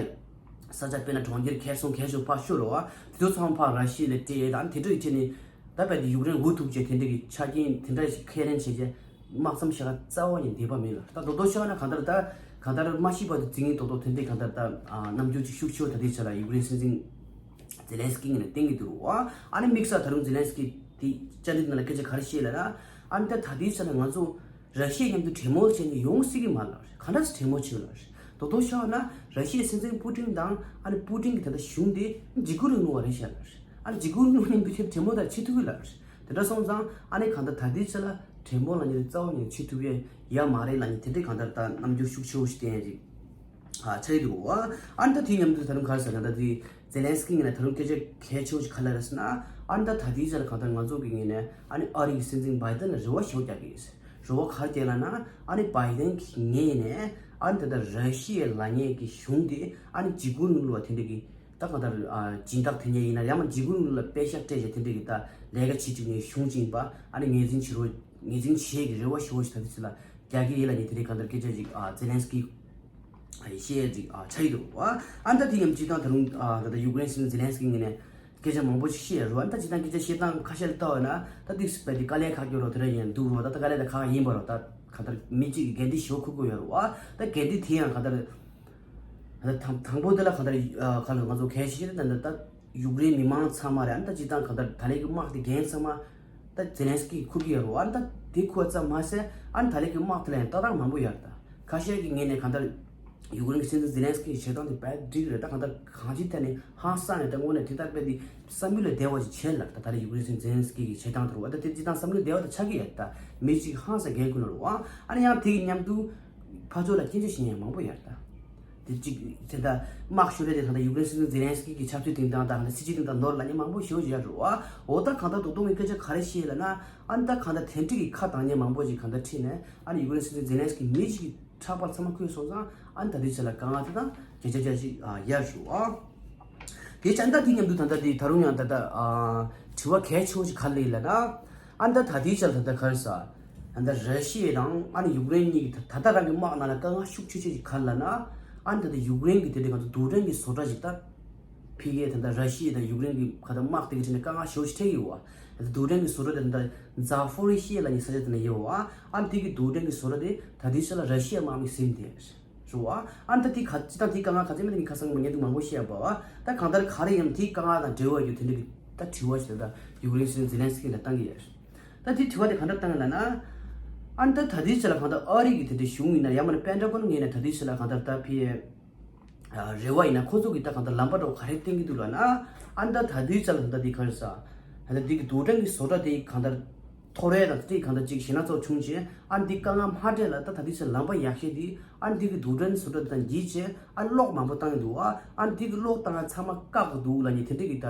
ས་ཆ་དཔེར་ན་གྲོང་ཁྱེར་ཁེར་སོང་ཁེར་སོང་ཕར་ཤོར་རེད་བ། དེ་ཚོ་ཚང་མ་ཕར་ར་ཤི་ཡ་ལ་སྤྲད་ཡས་དང་། དེ་འདྲ་ཡི་ཆེད་ནས་ད་ཕར་དེ་ཡུཀ་རེན་འུ་ཐུག་བྱས་དེ་འདྲ་གི་ཆ་རྐྱེན་དེ་འདྲ་ཞིག་ཁས་ལེན་བྱས་བྱས་དམག་མཚམས་བཞག་ཡས་རྩ་བ་ནས་འདོད་པ་མེད་ལབ། ད་རྡོག་རྡོག་བཤད་ན་གང་ལྟར་ད་གང་ལྟར་མ་ཤི་བར་དུ་འཛིང་གི་རྡོག་རྡོག་དེ་འདྲའི་གང་ལྟར་ད་ཨ་རྣམ་འགྱུར་ཅིག་ཤུགས་ཆེ་བོ་ད་ལྟའི་ཆ་ལ་ཡུཀ་རེན་སྲིད་འཛིན་ཛེ་ལན་སི་ཀི་ངོས་ནས་བསྟན་གྱི་འདུག་རེད་བ། ཨ་ནི་དམིགས་བསལ་ད་རུང་ཛེ་ལན་སི་ཀི་དེ་བཅར་འདྲི་ནང་ལ་སྐད་ཆ་ག་རེ་བཤད་ལབ་ན། ཨ་ནི་ད་ད་ལྟའི་ཆ་ལ་ང་ཚོ་ར་ཤི་ཡའི་མཉམ་དུ་གྲོས་མོལ་བྱས་ནས་ཡོང་སྲིད་ཀྱི་མ་རེད་ལབ་རེད། ག་འདྲ་སེ་གྲོས་མོལ་བྱེད་ལབ་རེད། རྡོག་རྡོག་བཤད་ན་ར་ཤི་ཡའི་སྲིད་འཛིན་པུ་ཏིན་དང་། ཨ་ནི་པུ་ཏིན་གྱི་ད་ལྟ་གཞུང་དེ་འཇིགས་སྐུལ་རིང་ལུགས་པ་རེད་ཤག་ལབ་རེད། ཨ་ནི་འཇིགས་སྐུལ་རིང་ལུགས་མཉམ་དུ་ཁྱེད་གྲོས་མོལ་དང་བྱེད་ཐུབ་ཀྱི་ལབ་རེད། དེ་འདྲ་སོང་ཙང་ཨ་ནི་གང་ལྟར་ད་ལྟའི་ཆ་ལ་གྲོས་མོལ་ལབ་མཁན་དེ་རྩ་བ་ནས་བྱེད་ཐུབ་ཡས་ཡ་མ་རེད་ལབ་མཁན་དེ་འདྲའི་གང་ལྟར་ད་རྣམ་འགྱུར་ཤུགས་ཆེ་བོ་ཞིག་བསྟན་ཡས་ཅིག་ཨ་ཆགས་ཀྱི་འདུག་བ། ཨ་ནི་ད་དེ་མཉམ་དུ་ད་རུང་ག་རེ་ཟེར་ན། ད་དེ་ཛེ་ལན་སི་ཀི་ངོས་ནས་ད་རུང་སྐད་ཆ་གལ་ཆེ་བོ་ཞིག་ག་རེ་ལབ་རེད་ཟེར་ན། ཨ་ནི་ད་ད་ལྟའི་ཆ་ལ་གང་ལྟར་ང་ཚོ་གི་ངོས་ནས་ཨ་ནི་ཨ་རི་གི་སྲིད་འཛིན་བྷའི་ཏན་ལ་རེ་བ་ཞེ་པོ་རྒྱག་གི་ཡོད། རེ་བ་ག་རེ་རྒྱག་ལབ་ན། ཨ་ནི་བྷའི་ཏན་གྱི་ངོས་ནས་ཨ་ནི་ད་ལྟ་ར་ཤི་ཡའི་ལབ་མཁན་གྱི་གཞུང་དེ་ཨ་ནི་འཇིགས་སྐུལ་རིང་ལུགས་པ་དེ་འདྲ་གི་ད་གང་ལྟར་ཨ་སྦྱིན་བདག་དེ་འདྲ་ཡིན་ན་ཡང་མ་འཇིགས་སྐུལ་རིང་ལུགས་ལ་པེ་ཤག་སྤྲད་བྱས་དེ་འདྲ་གི་ད་ལས་ཀ་བྱེད་བཅུག་མཁན་གཞུང་ཅིག་ཡིན་པ་ཨ་ནི་ངོས་འཛིན་བྱེད་རོགས། ངོས་འཛིན་བྱེད་ཀྱི་རེ་བ་ཞེ་པོ་ཞིག་ད་ལྟའི་ཆ་ལ་རྒྱག་གི་ཡོད་ལབ་མཁན་དེ་འདྲའི་གང་ལྟར་སྐད་ཆ་ཅིག་ཨ་ཛེ་ལན་སི་ཀི་ཨ་བཤད་ཡས་ཅིག་ཨ་ཆགས་ཀྱི་འདུག་བ། ཨ་ནི་ད་དེ་མཉམ་སྤྱིར་བཏང་ད་རུང་ཨ་ད་ལྟ་ཡུཀ་རེན་སྲིད་འཛིན་ཛེ་ལན་སི་ཀི་ངོས་ནས་སྐད་ཆ་མང་པོ་ཞིག་བཤད་ཡོད་རེད་བ། ཨ་ནི་ད་སྤྱིར་བཏང་སྐད་ཆ་བཤད་སྟངས་ཁ་ཤས་ལ་ལྟ་བ་ན་ད་དེ་སི་པ་དེ་དཀའ་ལས་ཁག་གི་རོ་དེ་འདྲ་ཡིན་འདུག་རོ། ད་ད་དཀའ་ལས་ད་ཁག་ཡིན་པ་རོ། ད་གང་ལྟར་མི་གཅིག་གིས་འགན་འཁྲི་ཞེ་པོ་འཁུར་དགོས་ཡོད་རེད་བ། ད་འགན་འཁྲི་དེ་ཡང་གང་ལྟར་ད་དང་དང་པོ་དེ་ལ་གང་ལྟར་ཨ་ག་ལ་ང་ཚོ་གལ་ཆེ་ཤོས་དེ་ད་ད་ཡུཀ་རེན་མི་མང་ཚང་མ་རེད། ཨ་ནི་ད་སྤྱིར་བཏང་གང་ལྟར་ད་ལན་གྱི་དམག་དེ་འགན་ཚང་མ་ད་ཛེ་ལན་སི་ཀི་འཁུར་གྱི་ཡོད་རེད་བ། ཨ་ནི་ད་དེ་འཁུར་བ་ཙམ་མ་ཟད། ཨ་ནི་ད་ལན་གྱི་དམག་དེ་ལ་ཡང་ལྟ་སྟངས་མང་པོ་ཡོད་རེད། ད་ཁ་ཤས་ཀྱི་ངོས་ནས་གང་ལྟར་ཡུཀ་རེན་གྱི་སྲིད་འཛིན་ཛེ་ལན་སི་ཀི་གི་བྱེད་སྟངས་དེ་དཔེ་འགྲིག་རེད། ད་གང་ལྟར་གང་ཅིའི་ཐད་ནས་ཧང་སང་ནས་ད་དངོས་གནས་དེ་ལྟར་དཔེ་དེ་བསམ་ཡུལ་ལས་འདས་པ་ཞིག་བྱས་ལ། ད་ད་ལན་ཡུཀ་རེན་གྱི་སྲིད་འཛིན་ཛེ་ལན་སི་ཀི་གི་བྱེད་སྟངས་དེ་རེད་བ། ད་དེ་སྤྱིར་བཏང་བསམ་ཡུལ་ལས་འདས་པ་ད་ཆགས་ཀྱི་ཡོད། ད་མི་གཅིག་ཧང་སང་འགན་འཁུར་ནོ་རེད་བ། ཨ་ནི་ཡང་དེ་གི་མཉམ་དུ་ཕར་ཕྱོགས་ལ་སྐྱོན་བརྗོད་བྱེད་མཁན་ཡང་མང་པོ་ཡོད་རེད། ད་དེ་གཅིག་དེ་ད་དམག་ཤོར་ཡས་དེ་ད་ལྟ་ཡུཀ་རེན་སྲིད་འཛིན་ཛེ་ལན་སི་ཀི་གི་ཆབ་སྲིད་སྟེང་དང་ད་ཧ་ལ་སྲིད་བྱུས་སྟེང་དང་ནོར་ལབ་མཁན་མང་པོ་ཞེ་པོ་ཅིག་ཡོད་རེད་བ། འོ་ད་གང་ལྟར་རྡོག་རྡོག་གི་སྐད་ཆ་ག་རེ་བཤད་ལབ་ན། ཨ་ནི་ད་གང་ལྟར་དེ་འདྲ་གི་ཁ་གདངས་མཁན་མང་པོ་ཅིག་གང་ལྟར་ཁྲིད་ནས། ཨ་ནི་ཡུཀ་རེན་སྲིད་འཛིན་ཛེ་ལན་སི་ཀི་མི་གཅིག་གི་ཕྲག་པར་ཚང་མ་འཁོད་སོང་ཙང་། ཨ་ནི་ད་ལྟའི་ཆ་ལ་དཀའ་ངལ་དེ་དང་བརྒྱ་ཆ་བརྒྱ་ཅིག་ཡར་ཞུ་བ། དེ་ཅང་ད་དེ་མཉམ་དུ་ད་ལྟ་དེ་ད་རུང་ཡང་ད་ལྟ་ཨ་དྲི་བ་གལ་ཆེ་བོ་ཞིག་ག་རེ་ལབ་ན། ཨ་ནི་ད་ད་ལྟའི་ཆ་ལ་ད་ལྟ་ག་རེ་ཟ། ཨ་ནི་ད་ར་ཤི་ཡ་དང་ཨ་ནི་ཡུཀ་རེན་གཉིས་ཀྱི་ད་ད་ལྟ་རང་གི་དམག་ནང་ལ་དཀའ་ངལ་ཤུགས་ཆེ་ཤོས་ཅིག་ག་རེ་ལབ་ན། ཨ་ནི་ད་ལྟ་ཡུཀ་རེན་གྱི་དེ་འདྲའི་ག་ཚོད་རྡུལ་ཕྲན་གྱི་བཟོ་གྲྭ་ཞིག་ད་ཕ་གིའི་ད་ལྟ་ར་ཤི་ཡ་དང་ཡུཀ་རེན་གྱི་ག་ད་དམག་དེ་གི་ཁྲིད་ནས་དཀའ་ངལ་ཞེ་པོ་ཞིག་འཕྲད་ཀྱི་ཡོད་བ། ད་ལྟ་རྡུལ་ཕྲན་གྱི་བཟོ་གྲྭ་དེ་ད་ལྟ་ཛ་ཕོ་རི་ཤི་ཡ་ལབ་མཁན་ས་ཆ་དེ་ན་ཡོད་བ། ཨ་ནི་དེ་གི་རྡུལ་ཕྲན་གྱི་བཟོ་གྲྭ་དེ་ད་ལྟའི་ཆ་ལ་ར་ཤི་ཡ་དམག་མིས་ཟིན་ཏེ། རེད་བ། ཨ་ནི་ད་དེ་ག་ཅི་ད་དེ་དཀའ་ངལ་ག་ཚད་མེད་ནི་ཁ་སང་ཉིན་དུ་མང་པོ་བཤད་པ་བ། ད་གང་ལྟར་ག་རེ་ཡིན་དེའི་དཀའ་ངལ་དང་འབྲེལ་བ་ཡོད་དེ་འདྲ་གི་ད་དྲི་བ་ཞིག་ད་ཡུཀ་རེན་སྲིད་འཛིན་ཛེ་ལན་སི་ཀི་ལ་བཏང་གི་ཡོད། ད་དེ་དྲི་བ་དེ་ག་འདྲ་བཏང་ཡོད་ལབ་ན། ཨ་ནི་ད་ད་ལྟའི་ཆ་ལ་གང་ལྟར་ཨ་རི་གི་དེ་འདྲའི་གཞུང་ཡིན་ན་ཡང་མིན་ན་པེན་ཊ་གོན་ངོས་ནས་ད་ལྟའི་ཆ་ལ་གང་ལྟར་ད་ཕི་ཨ་རེ་བ་ཡིན་ན་ཁོ་ཚོ་གི་ད་གང་ལྟར་ལམ་པ་འདྲ་བོ་ག་རེ་བསྟན་གི་འདུག་ལབ་ན། ཨ་ནི་ད་ད་ལྟའི་ཆ་ལ་ད་ལྟ་དེ་ག་རེ་ཟ། ད་ལྟ་དེ་གི་རྡུལ་ཕྲན་གྱི་བཟོ་གྲྭ་དེ་གང་ལྟར་འཐོར་ཡས་དང་དེ་གང་ལྟར་ཅིག་ཞེད་སྣང་ཚ་བོ་བྱུང་རྗེས། ཨ་ནི་འདི་དཀའ་ངལ་མ་འཕྲད་ལ་ད་ད་ལྟའི་ཆར་ལམ་པ་ཡག་ཤོས་འདི། ཨ་ནི་འདི་གི་རྡུལ་ཕྲན་བཟོ་གྲྭ་འདི་དང་གྱིས་བྱས་ཨ་གློག་མང་པོ་བཏང་གི་འདུག་ཨ། ཨ་ནི་འདི་གི་གློག་བཏང་ཡ་ཚང་མ་བཀག་གི་འདུག་ལབ་ནས་དེ་འདྲ་གི་ད་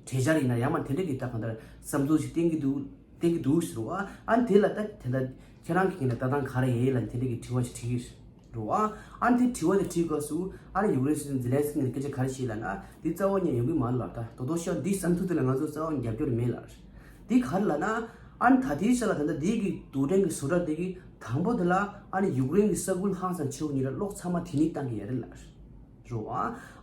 གྲོས་འཆར་ཡིན་ན་ཡང་མ་དེ་འདྲ་གི་ད་གང་ལྟར་བསམ་ཚུལ་ཞིག་བསྟན་གི་འདུག་བསྟན་གི་འདུག་ཟེར་བ། ཨ་ནི་དེ་ལ་ད་དེ་ད་ཁྱེད་རང་གི་ངོས་ནས་ལྟ་སྟངས་ག་རེ་ཡིན་ལབ་ནས་དེ་འདྲ་གི་དྲི་བ་ཞིག་དྲིས་གི་རེད། རེད་བ། ཨ་ནི་དེ་དྲི་བ་དེ་དྲིས་སྐབས་སུ་ཨ་ནི་ཡུཀ་རེན་སྲིད་འཛིན་ཛེ་ལན་སི་ཀི་ནས་སྐད་ཆ་ག་རེ་བཤད་ལབ་ན། འདི་རྩ་བ་ཉིད་ཡོང་གི་མ་རེད་ལབ། ད་རྡོག་རྡོག་ཤོད། འདི་བསམ་ཚུལ་དེ་ལ་ང་ཚོ་རྩ་བ་ཉིད་རྒྱབ་སྐྱོར་མེད་ལབ། འདི་ག་རེ་ལབ་ན། ཨ་ནི་ད་ལྟའི་ཆ་ལ་ད་ལྟ་འདི་གི་རྡུལ་ཕྲན་གྱི་བཟོ་གྲྭ་འདི་གི་དང་པོ་དེ་ལ་ཨ་ནི་ཡུཀ་རེན་གྱི་ས་ཁུལ་ཧང་སང་ཆེ་བོ་གཉིས་ལ་གློག་ཚང་མ་དེ་ནས་བཏང་གི་ཡོད་རེད་ལབ། རེད་བ།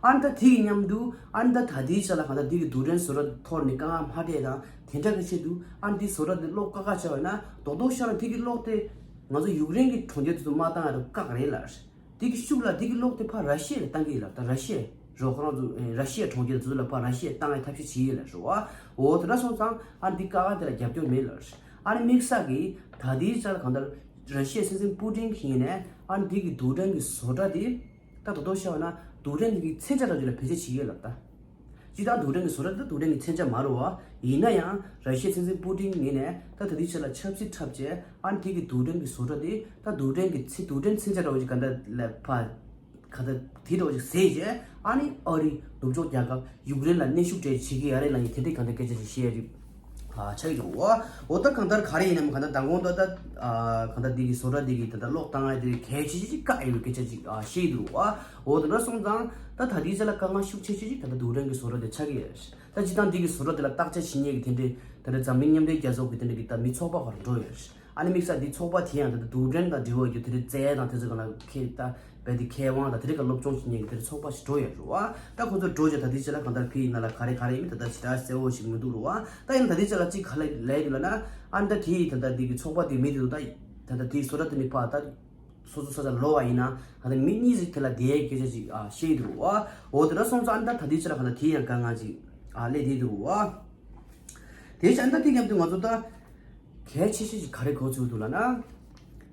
ཨ་ནི་ད་དེ་གི་མཉམ་དུ་ཨ་ནི་ད་ད་ལྟའི་ཆ་ལ་གང་ལྟར་འདི་གི་རྡུལ་ཕྲན་བཟོ་གྲྭ་འཐོར་ནས་དཀའ་ངལ་མ་འཕྲད་དང་དེ་འདྲ་གི་ཆེད་དུ། ཨ་ནི་འདི་བཟོ་གྲྭ་འདི་གློག་བཀག་བཀག་བྱས་པ་ཡིན་ན་རྡོག་རྡོག་ཤོད་ན་དེ་གི་གློག་དེ་ ང་ཚོ་ཡུཀ་རེན་གྱི་གྲོང་ཁྱེར་དེ་ཚོ་མ་བཏང་ཡ་དེ་བཀག་རེད་ལབ། དེ་གི་ཤུགས་ལ་དེ་གི་གློག་དེ་ཕར་ར་ཤི་ཡ་ལ་བཏང་གི་ཡོད་ལབ། ད་ར་ཤི་ཡ་རོ་ཁོ་རང་ཚོ་ཨེ་ར་ཤི་ཡ་གྲོང་ཁྱེར་དེ་ཚོ་ལ་ཕར་ར་ཤི་ཡ་བཏང་ཡ་ཐབས་ཤེས་བྱེད་ཀྱི་ཡོད་ལབ་རེད་བ། འོ་དེ་འདྲ་སོང་ཙང་ཨ་ནི་དེ་བཀག་ག་དེ་ལ་རྒྱབ་སྐྱོར་མེད་ལབ། ཨ་ནི་དམིགས་བསལ་གྱི་ད་ལྟའི་ཆར་གང་ལྟར་ར་ཤི་ཡའི་སྲིད་འཛིན་པུ་ཏིན་གྱི་ངོས་ནས་ཨ་ནི་དེ་གི་རྡུལ་ཕྲན་གྱི་བཟོ་གྲྭ་དེ་ད་དོ་དོ་ཤ་བ་ན་རྡུལ་ཕྲན་དེ་གི་མཚོན་ཆ་འདྲ་ཅིག་ལ་བེད་སྤྱོད་བྱེད་ཀྱི་ཡོད་ལབ་ད། སྤྱིར་བཏང་རྡུལ་ཕྲན་གྱི་བཟོ་གྲྭ་དེ་ད་རྡུལ་ཕྲན་གྱི་མཚོན་ཆ་མ་རེད་བ། ཡིན་ན་ཡང་ར་ཤི་ཡའི་སྲིད་འཛིན་པུ་ཏིན་ངོས་ནས་ད་ད་ལྟའི་ཆར་ལ་ཆབ་སྲིད་འཁྲབ་བྱས་ཨ་ནི་དེ་གི་རྡུལ་ཕྲན་གྱི་བཟོ་གྲྭ་དེ་ད་རྡུལ་ཕྲན་གྱི་མཚོན་རྡུལ་ཕྲན་མཚོན་ཆ་འདྲ་བོ་ཅིག་ག་འདྲ་ལ་ཕར་ག་འདྲ་དེ་འདྲ་བོ་ཅིག་བཟོས་བྱས་ཨ་ནི་ཨ་རི་ནུབ་ཕྱོགས་རྒྱལ་ཁབ་ཡུཀ་རེན་ལ་གནོན་ཤུགས་སྤྲད་བྱེད་ཀྱི་ཡ་རེད་ལབ་ནས་དེ་འདྲའི་ག་འདྲ་སྐད་ཆ་ཞིག་བཤད་ཡ་རེད། ཨ་ཆགས་ཀྱི་འདུག་བ། འོ་ད་གང་ལྟར་ག་རེ་ཡིན་ནམ་གང་ལྟར་མདང་དགོང་ད་ད་ཨ་གང་ལྟར་འདི་གི་བཟོ་གྲྭ་འདི་གི་ད་ལྟ་གློག་བཏང་ཡ་དེ་གལ་ཆེ་ཆེ་ཅིག་བཀག་ཡོད་པའི་སྐད་ཆ་ཅིག་ཨ་བཤད་ཀྱི་འདུག་བ། འོ་དེ་འདྲ་སོང་ཙང་ད་ད་ལྟའི་ཆ་ལ་དཀའ་ངལ་ཤུགས་ཆེ་ཆེ་ཅིག་ད་ལྟ་རྡུལ་ཕྲན་གྱི་བཟོ་གྲྭ་དེ་ཆགས་ཀྱི་ཡོད་རེད། ད་སྤྱིར་བཏང་འདི་གི་བཟོ་གྲྭ་དེ་ལ་བརྟག་དཔྱད་བྱེད་མཁན་གྱི་དེ་འདྲའི་ད་ལྟ་འཛམ་གླིང་མཉམ་འབྲེལ་རྒྱལ་ཚོགས་ཀྱི་དེ་འདྲ་གི་ད་མི་ཚོགས་པ་བར་འགྲོ་ཡོད་རེད། ཨ་ནི་དམིགས་བསལ་འདི་ཚོགས་པ་དེ་ཡང་ད་ལྟ་རྡུལ་ཕྲན་དང་འབྲེལ་བ་ཡོད་དེ་འདྲའི་རྩལ་དང་དེ་ཚོ་ག་ལ་མཁས་ད། བས་དེ་མཁས་དབང་དང་དེ་རིགས་ཀ་སློབ་སྦྱོང་བྱེད་མཁན་གྱི་དེར་ཚོགས་པ་ཞིག་འགྲོ་ཡོད་རེད་བ། ད་ཁོ་ཚོ་འགྲོ་བྱས་ད་ལྟའི་ཆ་ལ་གང་ལྟར་ཕི་ཡི་ནང་ལ་ག་རེ་ག་རེ་ཡིན་མིན་ད་ལྟ་ཞེ་དྲག་གསལ་བོ་ཞིག་མི་འདུག་རེད་བ། ད་ཡིན་ད་ལྟའི་ཆ་ལ་གཅིག་ག་ལ་ལས་འདུག་ལབ་ན་ཨ་ནི་ད་དེ་ཡི་ད་ལྟ་དེ་གི་ཚོགས་པ་དེ་མི་དེ་ད་ད་ལྟ་དེའི་བཟོ་གྲྭ་དེ་ནི་ཕ་ད་སོ་སོ་ས་ཆ་ལོག་པ་ཡིན་ན་ད་ལྟ་མི་གཉིས་ཟིག་དེ་ལ་བསྡད་ཡའི་སྐད་ཆ་ཞིག་ཨ་བཤད་ཀྱི་འདུག་རེད་བ། འོ་དེ་འདྲ་སོང་ཙང་ཨ་ནི་ད་ད་ལྟའི་ཆ་ལ་གང་ལྟར་དེ་ཡང་དཀའ་ངལ་ཅིག་ཨ་སླེབས་བསྡད་འདུག་རེད་བ། དེ་བཞིན་ད་དེ་མཉམ་དུ་ང་ཚོ་ད་གལ་ཆེ་ཤོས་ཤིག་ག་རེ་གོ་ཚུལ་འདུག་ལབ་ན།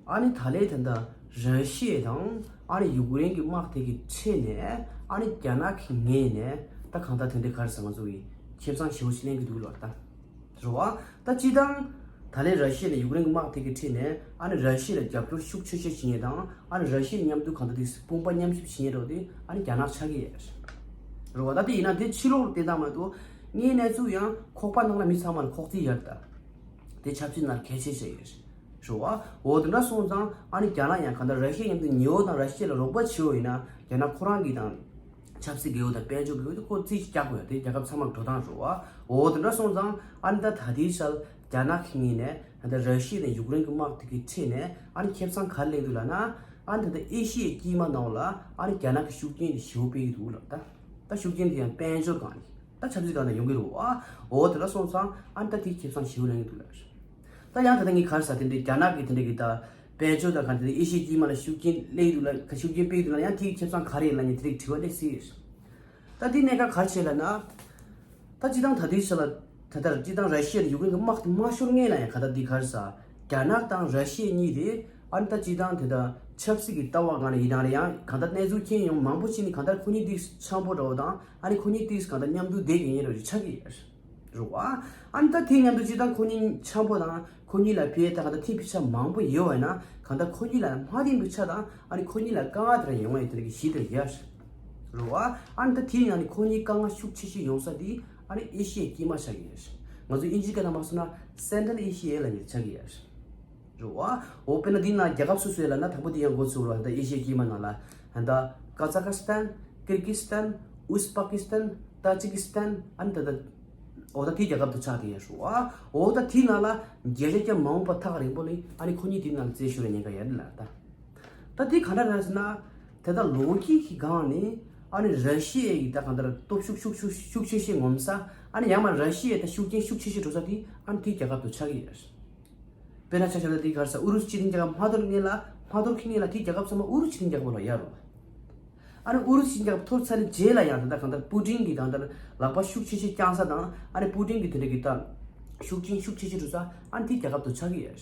ཨ་ནི་ད་ལས་དེ་འདྲ་ར་ཤི་ཡ་དང་ཨ་ནི་ཡུཀ་རེན་གྱི་དམག་དེ་གི་ཁྲོད་ནས་ཨ་ནི་རྒྱ་ནག་གི་ངོས་ནས་ད་གང་ལྟར་དེ་འདྲའི་ག་རེ་ཟེར་ང་ཚོ་གི་ཁེ་བཟང་ཞེ་པོ་ཞིག་ལེན་གྱི་འདུག་ལབ་ད། རེད་བ། ད་སྤྱིར་བཏང་ད་ལས་ར་ཤི་ཡ་ནས་ཡུཀ་རེན་གྱི་དམག་དེ་གི་ཁྲོད་ནས་ཨ་ནི་ར་ཤི་ཡ་ལ་རྒྱབ་སྐྱོར་ཤུགས་ཆེ་ཤོས་བྱེད་མཁན་དང་ཨ་ནི་ར་ཤི་ཡ་མཉམ་དུ་གང་ལྟར་དེ་དཔུང་པ་མཉམ་གཤིབ་བྱེད་མཁན་འདྲ་བོ་དེ་ཨ་ནི་རྒྱ་ནག་ཆགས་ཀྱི་ཡོད་རེད། རེད་བ། ད་དེ་ཡིན་ན་དེ་ཕྱི་ལོགས་ལ་བལྟས་སྟངས་མ་གཏོགས་དངོས་གནས་ཚུལ་ཡང་ཁོག་པ་ནང་ལ་མི་ཚང་མ་ལ་ཁོག་རྩིས་ཡོད་རེད་ད། དེ་ཆབ་སྲིད་ནང་གལ་ཆེ་ཤོས་ཡོད་རེད་བ། འོ་དེ་འདྲ་སོང་ཙང་ཨ་ནི་རྒྱ་ནག་ཡང་གང་ལྟར་ར་ཤི་ཡ་མཉམ་དུ་ཉེ་བོ་དང་ར་ཤི་ཡ་ལ་རོགས་པ་བྱེད་འོ་ཡིན་ན་རྒྱ་ནག་ཁོ་རང་གི་དང་ཆབ་སྲིད་འགལ་བ་དང་དཔལ་འབྱོར་འགལ་བ་དེ་ཁོ་རྩིས་རྒྱག་དགོས་ཡ་དེ་རྒྱལ་ཁབ་ཚང་མ་འགྲོ་སྟངས་རེད་བ། འོ་དེ་འདྲ་སོང་ཙང་ཨ་ནི་ད་ད་ལྟའི་ཆར་རྒྱ་ནག་གི་ངོས་ནས་ད་ལྟ་ར་ཤི་ཡ་དང་ཡུཀ་རེན་གྱི་དམག་དེ་གི་ཁྲོད་ནས་ཨ་ནི་ཁེ་བཟང་ག་རེ་ལེན་འདུག་ལབ་ན་ཨ་ནི་ད་ལྟ་ཨེ་ཤི་ཡའི་དཀྱིལ་མ་ནང་ལ་ཨ་ནི་རྒྱ་ནག་གི་ཤུགས་རྐྱེན་དེ་ཞེ་པོ་སྤེལ་གྱི་འདུག་ལབ་ད། ད་ཤུགས་རྐྱེན་དེ་ཡང་དཔལ་འབྱོར་སྒང་ནས། ད་ཆབ་སྲིད་སྒང་ནས་ཡོང་གི་རེད་བ། འོ་དེ་འདྲ་སོང་ཙང་ཨ་ནི་ད་དེ་ཁེ་བཟང་ཞེ་པོ་ལེན་གྱི་འདུག་ལབ། ད་ཡང་ད་ལྟ་ངས་ག་རེ་ཟེར་དེ་འདྲའི་རྒྱ་ནག་གི་དེ་འདྲའི་གི་ད་དཔལ་འབྱོར་དང་ག་འདྲ་དེ་ཨེ་ཤི་ཡའི་དཀྱིལ་མ་ལ་ཤུགས་རྐྱེན་སླེབས་འདུག་ལ་ཤུགས་རྐྱེན་སྤེལ་འདུག་ལ་ཡང་དེ་གི་ཁེ་བཟང་ག་རེ་ཡིན་ལབ་ནས་དེ་འདྲའི་དྲི་བ་སླེབས་སྲིད། ད་དེ་གནད་འགག་ག་རེ་བྱས་ལབ་ན། ད་སྤྱིར་བཏང་ད་ལྟའི་ཆ་ལ་ད་ལྟར་སྤྱིར་བཏང་ར་ཤི་ཡ་དང་ཡུཀ་རེན་གྱི་དམག་དེ་མ་ཤོར་སྔོན་ལ་ཡང་ག་ད་འདི་ག་རེ་ཟེར། རྒྱ་ནག་དང་ར་ཤི་ཡ་གཉིས་དེ་ཨ་ནི་ད་སྤྱིར་བཏང་དེ་ད་ཆབ་སྲིད་ཀྱི་ལྟ་བ་སྒང་ནས་ཡིན་ནའང་ལ་ཡང་གང་ལྟར་གནས་ཚུལ་མཁྱེན་ཡོང་མང་པོ་ཅིག་ནི་གང་ལྟར་ཁོ་གཉིས་དེ་འཆམ་པོ་འདྲ་བོ་དང་ཨ་ནི་ཁོ་གཉིས་དེ་གང་ལྟར་མཉམ་དུ་བསྡད་ཡོད་ཡིན་རོགས་ཅིག་ཆགས་ཀྱི་ཡོད་རེད་བ། ཨ་ནི་ད་དེ་མཉམ་དུ་སྤྱིར་བཏང་ཁོ་གཉིས་འཆམ་པོ་དང་ཁོ་གཉིས་ལ་ཕན་ད་གང་ལྟར་ཐེབས་པའི་ཆ་མང་པོ་ཡོད་བ་ཡིན་ན་གང་ལྟར་ཁོ་གཉིས་ལ་མ་བདེན་པའི་ཆ་དང་ཨ་ནི་ཁོ་གཉིས་ལ་དཀའ་ངལ་དེ་འདྲ་ཡོང་བ་ཡིན་དེ་འདྲ་གི་གཞི་དེ་ཡོད་རེད་བ། ཨ་ནི་ད་དེ་ཡིན་ན་ནི་ཁོ་གཉིས་དཀའ་ངལ་ཤུགས་ཆེ་ཤོས་ཡོང་ས་དེ་ཨ་ནི་ཨེ་ཤི་ཡའི་དཀྱིལ་མ་ཆགས་ཀྱི་ཡོད་རེད། ང་ཚོ་དབྱིན་ཇིའི་སྐད་ནང་མ་སོང་ན་Central Asia་ལབ་ནས་ཆགས་ཀྱི་ཡོད་རེད། རེད་བ། འོ་དཔེར་ན་འདི་ནང་རྒྱལ་ཁབ་སོ་སོའི་ལབ་ན་དང་པོ་དེ་ཡང་འགོ་ཚུགས་རོགས་ད་ཨེ་ཤི་ཡའི་དཀྱིལ་མ་ནང་ལ་ད་ཀ་ཛ་ཁ་སི་ཐན། ཀིར་ཀི་སི་ཐན། ཨུ་ཛི་པ་ཀི་སི་ཐན། ཏ་ཇི་ཀི་སི་ཐན། ཨ་ནི་ད་ད་འོ་ད་དེ་རྒྱལ་ཁབ་དུ་ཆགས་ཏེ་ཡོད་རེད་བ། འོ་ད་དེ་ནང་ལ་རྒྱལ་ཁབ་ཀྱང་མ་འོངས་པ་ཐག་རིང་པོ་ལ་ཨ་ནི་ཁོ་གཉིས་དེ་ནང་ལ་རྩོད་ཤོར་བའི་ཉེན་ཁ་ཡོད་རེད་ལ་ད། ད་དེ་ག་འདྲ་རེད་ཟེར་ན། དེ་ད་ལོ་རྒྱུས་ཀྱི་སྒང་ནས་ཨ་ནི་ར་ཤི་ཡའི་ད་གང་ལྟར་སྟོབས་ཤུགས་ཤུགས་ཤུགས་ཤུགས་ཆེ་ཤོས་ངོམ་ས་ཨ་ནི་ཡང་མ་ར་ཤི་ཡའི་ད་ཤུགས་རྐྱེན་ཤུགས་ཆེ་ཤོས་འགྲོ་ས་དེ་ཨ་ནི་དེ་རྒྱལ་ཁབ་ཏུ་ཆགས་ཀྱི་ཡོད་རེད། དཔེར་ན་ཆ་བཞག་ན་དེ་ག་རེ་ཟེར་ཨུ་རུ་སུ་སྤྱི་མཐུན་རྒྱལ་ཁབ་མ་གཏོར་སྔོན་ལ་མ་གཏོར་ཁེ་ནས་ལ་དེ་རྒྱལ་ཁབ་ཚང་མ་ཨུ་རུ་སུ་སྤྱི་མཐུན་རྒྱལ་ཁབ་ལ་ཡར་རུ། ཨ་ནི་ཨུ་རུ་སུ་སྤྱི་མཐུན་རྒྱལ་ཁབ་གཏོར་ཚར་ནས་རྗེས་ལ་ཡང་ད་ལྟ་གང་ལྟར་པུ་ཏིན་གྱི་གང་ལྟར་ལག་པ་ཤུགས་ཆེ་ཤོས་བརྐྱངས་ས་དང་ཨ་ནི་པུ་ཏིན་གྱི་དེ་འདྲ་གི་ད་ཤུགས་རྐྱེན་ཤུགས་ཆེ་ཤོས་འགྲོ་ས་ཨ་ནི་དེ་རྒྱལ་ཁབ་ཏུ་ཆགས་ཀྱི་ཡོད་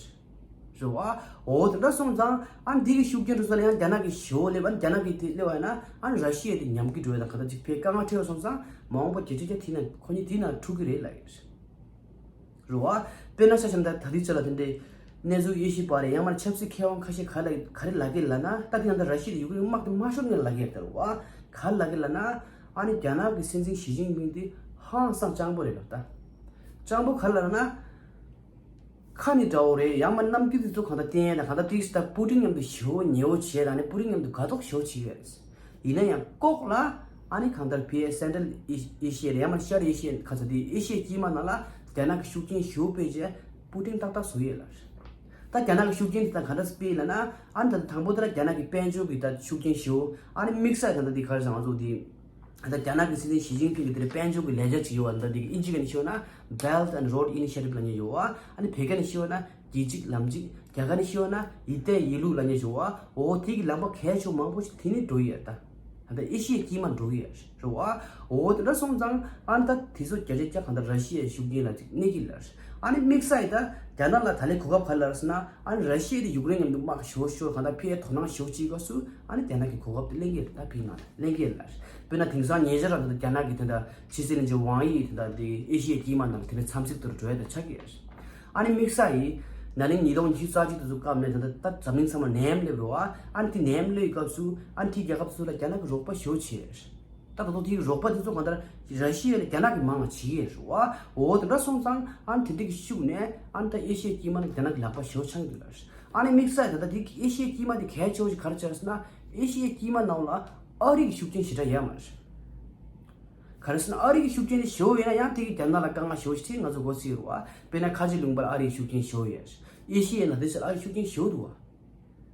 རེད། རེད་བ། འོ་དེ་འདྲ་སོང་ཙང་ཨ་ནི་འདི་གི་ཤུགས་རྐྱེན་འགྲོ་ས་ལ་ཡང་རྒྱ་ནག་གི་ཞེ་པོ་སླེབས་ཨ་ནི་རྒྱ་ནག་གི་དེ་སླེབས་པ་ཡིན་ན་ཨ་ནི་ར་ཤི་ཡ་དེ་ཉམས་ཀྱི་འགྲོ་ཡ་དང་ག་ད་ཅིག་ཕའི་དཀའ་ངལ་འཕྲད་པ་སོང་ཙང་མ་འོངས་པ་རྒྱལ་སྤྱི་རྒྱ་དེ་ན་ཁོ་གཉིས་དེ་ན་འཁྲུག་གི་རེད་ལབ་ཡོད་རེད་བ། དཔེར་ན་ཆ་བཞག་ན་ད་ད་ལྟའི་ཆ་ལ་དེ་འདྲའི་གནས་ཚུལ་དབྱེ་ཞིབ་པ་རེད་ཡང་མ་ཆབ་སྲིད་མཁས་དབང་ཁ་ཤས་ག་ལ་ག་རེ་ལབ་ཀྱི་ལབ་ན་ད་དེ་ན་ད་ར་ཤི་ཡ་དེ་ཡུཀ་རེན་དམག་དེ་མ་ཤོར་ངེས་ལབ་ཀྱི་ཡོད་རེད་བ། ག་རེ་ལབ་ཀྱི་ལབ་ན་ཨ་ནི་རྒྱ་ནག་གི་སྲིད་འཛིན་ཞི་ཅིན་ཕིང་དེ་ཧང་སང་སྤྱང་པོ་རེད་ལབ་ད། སྤྱང་པོ་ག་རེ་ལབ་ན། ཁ་ནི་འདྲ་བོ་རེད་ཡང་མ་རྣམ་འགྱུར་དེ་ཚོ་གང་ལྟར་བསྟན་ཡ་དང་གང་ལྟར་ཏིག་ཙམ་པུ་ཏིན་མཉམ་དུ་ཞེ་པོ་ཉེ་བོ་བྱས་དང་ནི་པུ་ཏིན་མཉམ་དུ་དགའ་ཐོག་ཞེ་པོ་བྱེད་ཀྱི་ཡོད་རེད། ཡིན་ན་ཡང་ལྐོག་ལ་ཨ་ནི་གང་ལྟར་ཕི་ཨེ་སེན་ཊྲལ་ཨེ་ཤི་ཡ་རེད་ཡང་མ་ཤར་ཨེ་ཤི་ཡ་ག་ཚོད་དེ་ཨེ་ཤི་ཡའི་དཀྱིལ་མ་ནང་ལ་རྒྱ་ནག་གི་ཤུགས་རྐྱེན་ཞེ་པོ་སྤེལ་རྗེས་པུ་ཏིན་ཏག་ཏག་བཟོ་ཡས་ལ་རེད། ད་རྒྱ་ནག་གི་ཤུགས་རྐྱེན་དེ་དང་གང་འདྲ་སྤེལ་ལབ་ན་ཨ་ནི་ད་ལྟ་དང་པོ་དེ་ལ་རྒྱ་ནག་གི་དཔལ་འབྱོར་གྱི་ད་ཤུགས་རྐྱེན་ཞེ་པོ་ཨ་ནི་དམིགས་བསལ་ད་ལྟ་དེ་ག་རེ་ཟེར་ང་ཚོ་དེ། ད་རྒྱ་ནག་གི་སྲིད་འཛིན་ཞི་ཅིན་ཕིང་གི་དེར་དཔལ་འབྱོར་གྱི་ལས་འཆར་ཅིག་ཡོད་པ་འདི་འདི་དབྱིན་ཇི་སྐད་ནས་ཤོད་ན་Belt and Road Initiative་ལབ་མཁན་ཡོད་པ། ཨ་ནི་བོད་སྐད་ནས་ཤོད་ན་ སྐད་ཅིག་ལམ་གཅིག་རྒྱ་གར་ནས་ཤི་བ་ན་ཡིད་བརྟན་ཡིད་ལུག་ལབ་མཁན་ཞིག་ཡོད་པ། འོ་དེ་གི་ལམ་པ་གལ་ཆེ་མང་པོ་ཞིག་དེ་ནས་འགྲོ་ཡི་ཡོད་ད། ད་ལྟ་ཨེ་ཤི་ཡའི་དཀྱིལ་མ་འགྲོ་གི་ཡོད་རེད་བ། འོ་དེ་འདྲ་སོང་ཙང་ཨ་ནི་ད་དེ་ཚོ་བརྒྱ་ཆ་བརྒྱ་གང་ལྟར་ར་ཤི་ཡའི་ཤུགས་རྐྱེན་ལ་ཅིག་གནས་ཀྱི་ལ་རེད། ཨ་ནི་དམིགས་བསལ་ཡིན་ད་རྒྱ་ནག་ལ་ད་ལན་གོ་སྐབས་ག་རེ་ལ་རེད་ཟེར་ན། ཨ་ནི་ར་ཤི་ཡ་དེ་ཡུཀ་རེན་མཉམ་དུ་དམག་ཤོར་ཤོར་གང་ལྟར་ཕར་དོ་སྣང་ཤོར་ཅིག་སྐབས་སུ་ཨ་ནི་རྒྱ་ནག་གི་གོ་སྐབས་དེ་ལེན་གྱི་རེད། ད་ཕིག་ནང་ལེན་གྱི་ལ་རེད། དཔེར་ན་དེང་སང་ཉེ་ཆར་ར་ད་རྒྱ་ནག་གི་དེ་འདྲ་ཕྱི་སྲིད་བློན་ཆེན་ཝང་དབྱི་དེ་འདྲ་དེ་ཨེ་ཤི་ཡའི་དཀྱིལ་མ་ནང་དེ་འདྲ་འཚམས་གཟིགས་ཐོག་འགྲོ་ཡ་དེ་ཆགས་ཀྱི་ཡོད་རེད། ཨ་ནི་དམིགས་བསལ་ཡིན་ན་ནིང་ཉིས་སྟོང་ཉི་ཤུ་རྩ་གཅིག་དེ་ཚོ་སྐབས་ནས་ད་ལྟ་ད་འཛམ་གླིང་ཚང་མ་ནད་ཡམས་སླེབས་རེད་བ། ཨ་ནི་དེ་ནད་ཡམས་སླེབས་སྐབས་སུ་ཨ་ནི་དེའི་རྒྱལ་ཁབ་ཚོ་ལ་རྒྱ་ནག་གི་རོགས་པ་ཞེ་པོ་བྱས་རེད། ད་ད་དུང་དེའི་རོགས་པ་དེ་ཚོ་གང་ལྟར་ར་ཤི་ཡ་ལས་རྒྱ་ནག་གི་མང་བ་བྱེད་ཀྱི་ཡོད་རེད་བ། འོ་དེ་འདྲ་སོང་ཙང་ཨ་ནི་དེ་འདྲ་གི་ཤུགས་ནས་ཨ་ནི་ད་ཨེ་ཤི་ཡའི་དཀྱིལ་མ་ནས་རྒྱ་ནག་གི་ལག་པ་ཞེ་པོ་འཆང་གི་འདུག་ལ། ཨ་ནི་དམིགས་བསལ་ད་ལྟ་དེ་ཨེ་ཤི་ཡའི་དཀྱིལ་མ་དེ་གལ་ཆེ་བོ་ཞིག་ག་རེ་ཆགས་ཟེར་ན། ཨེ་ཤི་ཡའི་དཀྱིལ་མ་ནང་ལ་ཨ་རི་གི་ཤུགས་རྐྱེན་ཞེ་དྲག་ཡོད་མ་རེད། ག་རེ་ཟེར་ན་ཨ་རི་གི་ཤུགས་རྐྱེན་དེ་ཞེ་པོ་ཡོད་ན་ཡང་དེ་གི་རྒྱ་ནག་ལ་དཀའ་ངལ་ཞེ་པོ་ཞིག་འཕྲད་ང་ཚོ་མགོ་ཚོད་རེད་བ། དཔེར་ན་ཁ་ཆེ་ལུང་པར་ཨ་རི་གི་ཤུགས་རྐྱེན་ཞེ་པོ་ཡོད། ཨེ་ཤི་ཡའི་ནང་དེ་ཚོ་ཨ་རི་ཤུགས་རྐྱེན་ཞེ་པོ་འདུག་བ།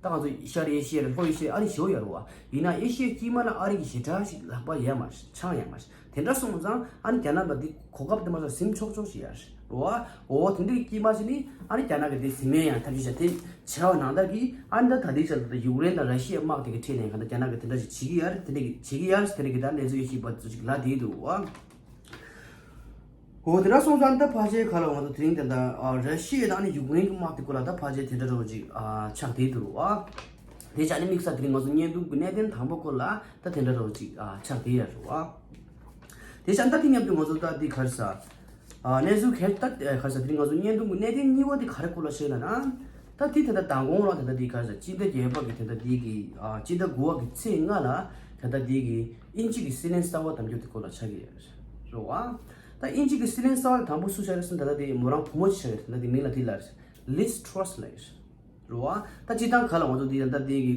ད་ང་ཚོ་ཤར་ཨེ་ཤི་ཡ་རེད། ལྷོ་ཨེ་ཤི་ཡ་ཨ་རི་ཞེ་པོ་ཡོད་རེད་བ། ཡིན་ན་ཨེ་ཤི་ཡའི་དཀྱིལ་མ་ལ་ཨ་རི་གི་ཞེ་དྲག་ཞིག་ལག་པ་ཡོད་མ་རེད། འཆང་ཡོད་མ་རེད། དེ་འདྲ་སོང་ཙང་ཨ་ནི་རྒྱ་ནག་ལ་འདི་གོ་སྐབས་དེ་མ་ཚད་ཟིན་ཆོག་ཆོག་ཞིག་ཡོད་རེད་བ། འོ་དེ་འདྲའི་དཀྱིལ་མ་ཞིག་ནི་ཨ་ནི་རྒྱ་ནག་གི་དེ་ཟིན་མེད་ཡང་ཐབས་ཤེས་བྱ་དེ་བྱས་པ་ནང་ལྟར་གྱི་ཨ་ནི་ད་ད་ལྟའི་ཆར་ད་ཡུཀ་རེན་དང་ར་ཤི་ཡའི་དམག་དེ་གི་འཕྲད་ནས་གང་ལྟར་རྒྱ་ནག་གི་དེ་འདྲ་ཞིག་བྱེད་ཀྱི་ཡོད་རེད། དེ་འདྲ་གི་བྱེད་ཀྱི་ཡོད་རེད། དེ་འདྲ་གི་ད་གནས་ཚུལ་ཡེ་ཤེས་པ་ཚོ་ཞིག་ལབ་བསྡད་འདུག་བ། འོ་དེ་འདྲ་སོང་ཙང་ད་ཕལ་ཆེར་ག་ལ་ང་ཚོ་དེ་རིང་དེ་འདྲ་ཨ་ར་ཤི་ཡ་དང་ཨ་ནི་ཡུཀ་རེན་གྱི་དམག་དེ་སྐོར་ལ་ད་ཕལ་ཆེར་དེ་འདྲ་རོ་ཅིག་ཨ་ཆགས་བསྡད་འདུག་བ། དེ་བྱས་ཨ་ནི་དམིགས་བསལ་དེ་རིང་ང་ཚོ་བརྙན་ཐུང་གི་གནད་དོན་དང་པོ་སྐོར་ལ་ད་དེ་འདྲ་རོ་ཅིག་ཨ་ཆགས་བསྡད་ཡ་རེད་བ། དེ་བྱས་ཨ་ནི་ད་དེ་མཉམ་དུ་ང་ཚོ་ད་དེ་ག་རེ་ཟ། ཨ་གནས་ཚུལ་གལ་ད་ག་རེ་ཟ་དེ་རིང་ང་ཚོ་བརྙན་ཐུང་གི་གནད་དོན་གཉིས་པ་དེ་ག་རེ་སྐོར་ལ་བཤད་ལབ་ན། ད་དེ་ད་ལྟ་མདང་དགོང་ལ་ད་ལྟ་དེ་ག་རེ་ཟ་སྤྱི་ཟླ་བརྒྱད་པ་གི་ད་ལྟ་དེ་གི་ཨ་སྤྱི་ཟླ་དགུ་པ་གི་ཚེས་ལྔ་ལ་ད་ལྟ་དེ་གི་དབྱིན་ཇི་གི་སྲིད་བློན་གསར་པ་གདམ་རྒྱུ་དེ་སྐོར་ལ་ཆགས་ཀྱི་ཡོད་རེད་བ། ད་དབྱིན་ཇི་གི་སྲིད་བློན་གསར་པ་དང་པོ་སུ་ཆགས་རེད་ཟེར་ན་ད་ལྟ་དེ་མོ་རང་བུ་མོ་ཅིག་ཆགས་ཀྱི་རེད། ད་ལྟ་དེ་མིང་ལ་དེ་ལ་ལིས་ཊྲ་སི་ལབ་ཡོད་རེད་བ། ད་སྤྱིར་བཏང་ག་ལ་ང་ཚོ་དེ་ད་ལྟ་དེ་གི་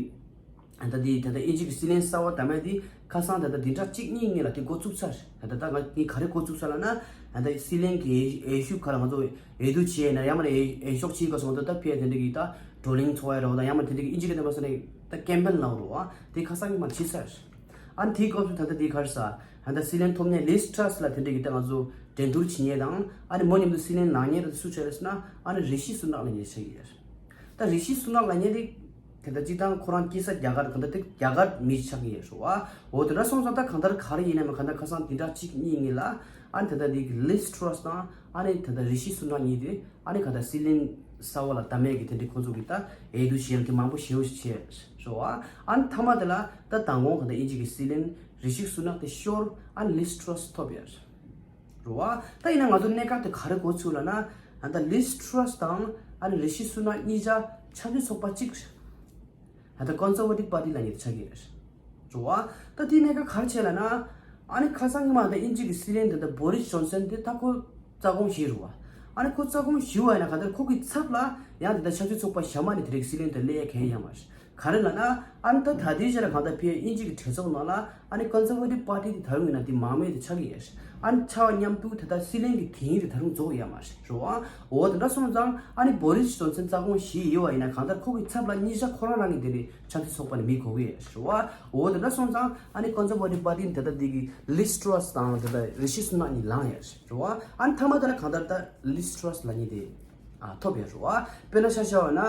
ད་ལྟ་དེ་ད་ལྟ་དབྱིན་ཇི་གི་སྲིད་བློན་གསར་པ་གདམ་ཡ་དེ་ཁ་སང་ད་ལྟ་བདུན་ཕྲག་གཅིག་གཉིས་སྔོན་ལ་དེ་འགོ་བཙུགས་ཚར་རེད། ད་ལྟ་ད་ང་གཉིས་ག་རེ་འགོ་བཙུགས་ཚར་ལབ་ན། ད་ལྟ་སྲིད་བློན་གི་འོས་ཤོག་ག་ལ་ང་ཚོ་འོས་བསྡུ་བྱས་ན་ཡང་མ་ནས་འོས་ཤོག་ཕྱིའི་སྐབས་སུ་ང་ཚོ་ད་ཕ་གི་དེ་འདྲ་གི་ད་བགྲོ་གླེང་ཚོགས་ཡ་རེད་བ། ད་ཡང་མ་དེ་འདྲ་གི་དབྱིན་ཇི་གི་དེ་མ་ཟེར་ནས་ད་ཀེམ་པེན་ལབ་རེད་བ། དེ་ཁ་སང་གི་མ་བྱས་ཚར། ཨ་ནི་དེའི་སྐབས་སུ་ད་ལྟ་དེ་ག་རེ་ཟ། ད་ལྟ་སྲིད་བློན་ཐོབ་མཁན་ལིས་ཊྲ་སི་ལ་དེ་འདྲ་གི་ད་ང་ཚོ་འགྲན་བསྡུར་བྱེད་མཁན་དང་ཨ་ནི་མོ་མཉམ་དུ་སྲིད་བློན་ལངས་མཁན་ད་སུ་ཆགས་རེད་ཟེར་ན་ཨ་ནི་རི་ཤི་སུ་ནག་ལབ་མཁན་ཆགས་ཀྱི་ཡོད་རེད། ད་རི་ཤི་སུ་ནག་ལབ་མཁན་དེ་དེ་ད་སྤྱིར་བཏང་ཁོ་རང་སྐྱེས་ས་རྒྱ་གར་གང་ལྟར་དེ་རྒྱ་གར་མི་ཆགས་ཀྱི་ཡོད་རེད་བ། འོ་དེ་འདྲ་སོང་ཙང་ད་གང་ལྟར་ག་རེ་ཡིན་ནའི་མ་གང་ལྟར་ཁ་སང་བདུན་ཕྲག་གཅིག་གཉིས་སྔོན་ལ་ཨ་ནི་ད་ལྟ་དེ་གི་ལིས་ཊྲ་སི་དང་ཨ་ནི་ད་ལྟ་རི་ཤི་སུ་ནག་གཉིས་དེ་ཨ་ནི་གང་ལྟར་སྲིད་བློན་གསར་པ་ལ་གདམ་མཁན་གི་དེ་འདྲའི་ཁོང་ཚོ་གི་ད་འོས་བསྡུ་བྱེད་ཡ་དེ་མང་པོ་ཞེ་པོ་ཞིག་བྱས་རེད་བ། ཨ་ནི་མཐའ་མ་དེ་ལ་ད་མདང་དགོང་གང་ལྟར་དབྱིན་ཇི་གི་སྲིད་བློན་རི་ཤི་སུ་ནག་དེ་ཤོར་ཨ་ནི་ལིས་ཊྲ་སི་ཐོབ་ཡོད་རེད། རེད་བ། ད་ཡིན་ན་ང་ཚོ་གནད་འགག་དེ་ག་རེ་གོ་ཚུལ་ལབ་ན། ད་ལིས་ཊྲ་སི་དང་ཨ་ནི་རི་ཤི་སུ་ནག་གཉིས་ཆ་ཆབ་སྲིད་ཚོགས་པ་གཅིག་རེད། ད་ཀོན་སར་ཝེ་ཊིབ་པར་ཊི་ལབ་མཁན་དེ་ཆགས་ཀྱི་རེད། རེད་བ། ད་དེའི་གནད་འགག་ག་རེ་བྱས་ལབ་ན། ཨ་ནི་ཁ་སང་གི་མ་ད་དབྱིན་ཇི་གི་སྲིད་བློན་དེ་ད་བོ་རིས་ཇོན་སན་དེ་ད་ཁོ་རྩ་དགོངས་ཞུས་རེད་བ། ཨ་ནི་ཁོ་རྩ་དགོངས་ཞུས་པ་ཡིན་ན་གང་ལྟར་ཁོ་གི་ཚབ་ལ་ཡང་དེ་ད་ཆབ་སྲིད་ཚོགས་པ་གཞན་མ་ནས་དེ་རིགས་སྲིད་བློན་དེ་སླེབས་ཡ་གང་ཡང་ཡོད་མ་རེད། ག་རེ་ལབ་ན། ཨ་ནི་ད་ད་ལྟའི་ཆར་གང་ལྟར་ཕ་གི་དབྱིན་ཇི་གི་གྲོས་ཚོགས་ནང་ལ་ཨ་ནི་ཀོན་སར་ཝེ་ཊིབ་པར་ཊི་དེ་ད་རུང་ཡིན་ན་དེ་མང་མོས་དེ་ཆགས་ཀྱི་ཡོད་རེད། ཨ་ནི་ཆགས་པ་མཉམ་དུ་ད་ལྟ་སྲིད་བློན་གྱི་འགན་དེ་ད་རུང་རྫོགས་ཡོད་མ་རེད། རེད་བ། འོ་དེ་འདྲ་སོང་ཙང་ཨ་ནི་བོ་རིས་ཇོན་སན་རྩ་དགོངས་ཞུས་ཡོད་པ་ཡིན་ན་གང་ལྟར་ཁོ་གི་ཚབ་ལ་གཉིས་ཆ་ཁོ་རང་རང་གི་དེ་ནས་ཆབ་སྲིད་ཚོགས་པ་ནས་མི་དགོས་ཀྱི་ཡོད་རེད་བ། འོ་དེ་འདྲ་སོང་ཙང་ཨ་ནི་ཀོན་སར་ཝེ་ཊིབ་པར་ཊི་ནས་ད་ལྟ་དེ་གི་ལིས་ཊྲ་སི་དང་ད་ལྟ་རི་ཤི་སུ་ནག་གཉིས་ལངས་ཡོད་རེད། རེད་བ། ཨ་ནི་མཐའ་མ་དེ་ལ་གང་ལྟར་ད་ལིས་ཊྲ་སི་ལབ་མཁན་དེ། ཨ་ཐོབ་ཡོད་རེད་བ། དཔེར་ན་ཆ་བཞག་པ་ན།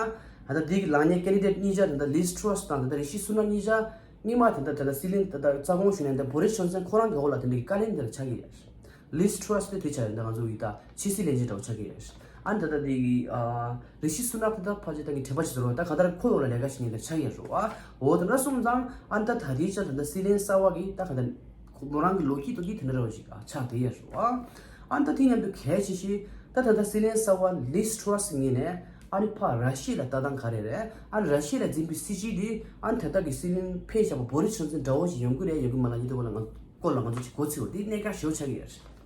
ད་ལྟ་འདི་གི་ལངས་མཁན་ཀེན་ཌི་ཌེ་ཊི་གཉིས་ཆ་ད་ལྟ་ལིས་ཊྲ་སི་དང་ད་ལྟ་རི་ཤི་སུ་ནག་གཉིས་ཆ། སྔོན་མ་ད་ལྟ་ད་ལྟ་སྲིད་བློན་ད་ལྟ་རྩ་དགོངས་ཞུས་ནས་ད་བོ་རིས་ཇོན་སན་ཁོ་རང་གི་འོག་ལ་དེ་འདྲ་གི་བཀའ་བློན་དེ་ལ་ཆགས་ཀྱི་ཡོད་རེད། ལིས་ཊྲ་སི་དེ་དེ་ཆགས་ཡོད་ད་ང་ཚོ་གི་ད་ཕྱི་སྲིད་བློན་ཆེན་འདྲ་བོ་ཆགས་ཀྱི་ཡོད་རེད། ཨ་ནི་ད་ལྟ་འདི་གི་ཨ་རི་ཤི་སུ་ནག་དེ་ད་ཕལ་ཆེར་ད་གི་དྲན་པ་ཞིག་ཟེར་བ་ད་ག་ད་ཁོའི་འོག་ལ་ལས་ཀ་བྱེད་མཁན་དེ་ཆགས་ཀྱི་ཡོད་རེད་བ། འོ་དེ་འདྲ་སོང་ཙང་ཨ་ནི་ད་ད་ལྟའི་ཆར་ད་ལྟ་སྲིད་བློན་གསར་པ་གི་ད་ག་ད། མོ་རང་གི་ལོ་རྒྱུས་ཐོག་འདི་དེ་འདྲ་རོ་ཞིག་ཨ་ཆགས་བསྡད་ཡོད་རེད་བ། ཨ་ནི་ད་དེ་མཉམ་དུ་གལ་ཆེ་ཤོས་ད་ད་ལྟ་སྲིད་བློན་གསར་པ་ལིས་ཊྲ་སི་ངོས་ནས་ཨ་ནི་ཕར་ར་ཤི་ཡ་ལ་ལྟ་སྟངས་ག་རེ་རེད། ཨ་ནི་ར་ཤི་ཡ་ལ་འཛིན་པའི་སྲིད་བྱུས་འདི་ཨ་ནི་ད་ལྟ་གི་སྲིད་བློན་ཕེབས་བཞག་པ་བོ་རིས་ཇོན་སན་འདྲ་བོ་ཞིག་ཡོང་གི་རེད་ཡོང་གི་མ་རེད་ལབ་མཁན་དེ་སྐོར་ལ་ང་སྐོར་ལ་ང་ཚོ་ཅིག་གོ་ཚོད་འདི་གནད་འགག་ཞེ་པོ་ཆགས་ཀྱི་ཡོད་རེད།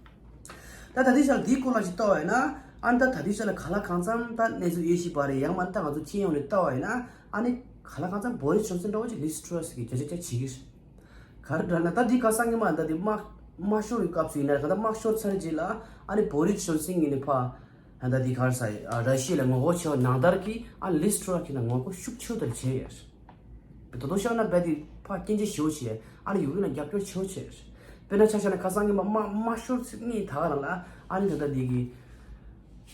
ད་ད་ལྟའི་ཆར་འདིའི་སྐོར་ལ་ཅིག་ལྟ་བ་ཡིན་ན་ཨ་ནི་ད་ད་ལྟའི་ཆར་ལ་གང་ལ་གང་འཚམ་ད་གནས་ཚུལ་དབྱེ་ཞིབ་པ་རེད་ཡང་མ་ད་ང་ཚོ་སྤྱི་ཡོངས་ནས་ལྟ་བ་ཡིན་ན་ཨ་ནི་གང་ལ་གང་འཚམ་བོ་རིས་ཇོན་སན་འདྲ་བོ་ཅིག་ལིས་ཊྲ་སི་གི་བརྒྱ་ཆ་བརྒྱ་བྱེད་ཀྱི་རེད། ག་རེ་འདྲ་ན་ད་འདི་ཁ་སང་ཉི་མ་ད་འདི་དམག་དམག་ཤོར་གྱི་སྐབས་སུ་ཡིན་ན་རེད། ད་དམག་ཤོར་ཚར་རྗེས་ལ་ཨ་ནི་བོ་རིས་ཇོན་སན་གྱིས་ནི་ཕ་ད་འདི་ག་རེ་ཟ་ཡི་ཨ་ར་ཤི་ཡ་ལ་ངོ་རྒོལ་བྱས་པ་ནང་ལྟར་གྱི་ཨ་ནི་ལིས་ཊྲ་སི་གྱིས་ན་ངོ་རྒོལ་ཤུགས་ཆེ་ལྟར་བྱས་ཡོད། ད་དུང་བཤད་ན་རྦད་དེ་ཕ་སྐྱོན་བརྗོད་ཞེ་པོ་བྱས་ཨ་ནི་ཡུཀ་རེན་ལ་རྒྱབ་སྐྱོར་ཆེ་པོ་བྱས། དཔེར་ན་ཆ་བཞག་ན་ཁ་སང་ཉི་མ་དམག་དམག་ཤོར་ཚིག་གཉིས་ད་ག་རང་ལ་ཨ་ནི་ད་ལྟ་འདི་གི་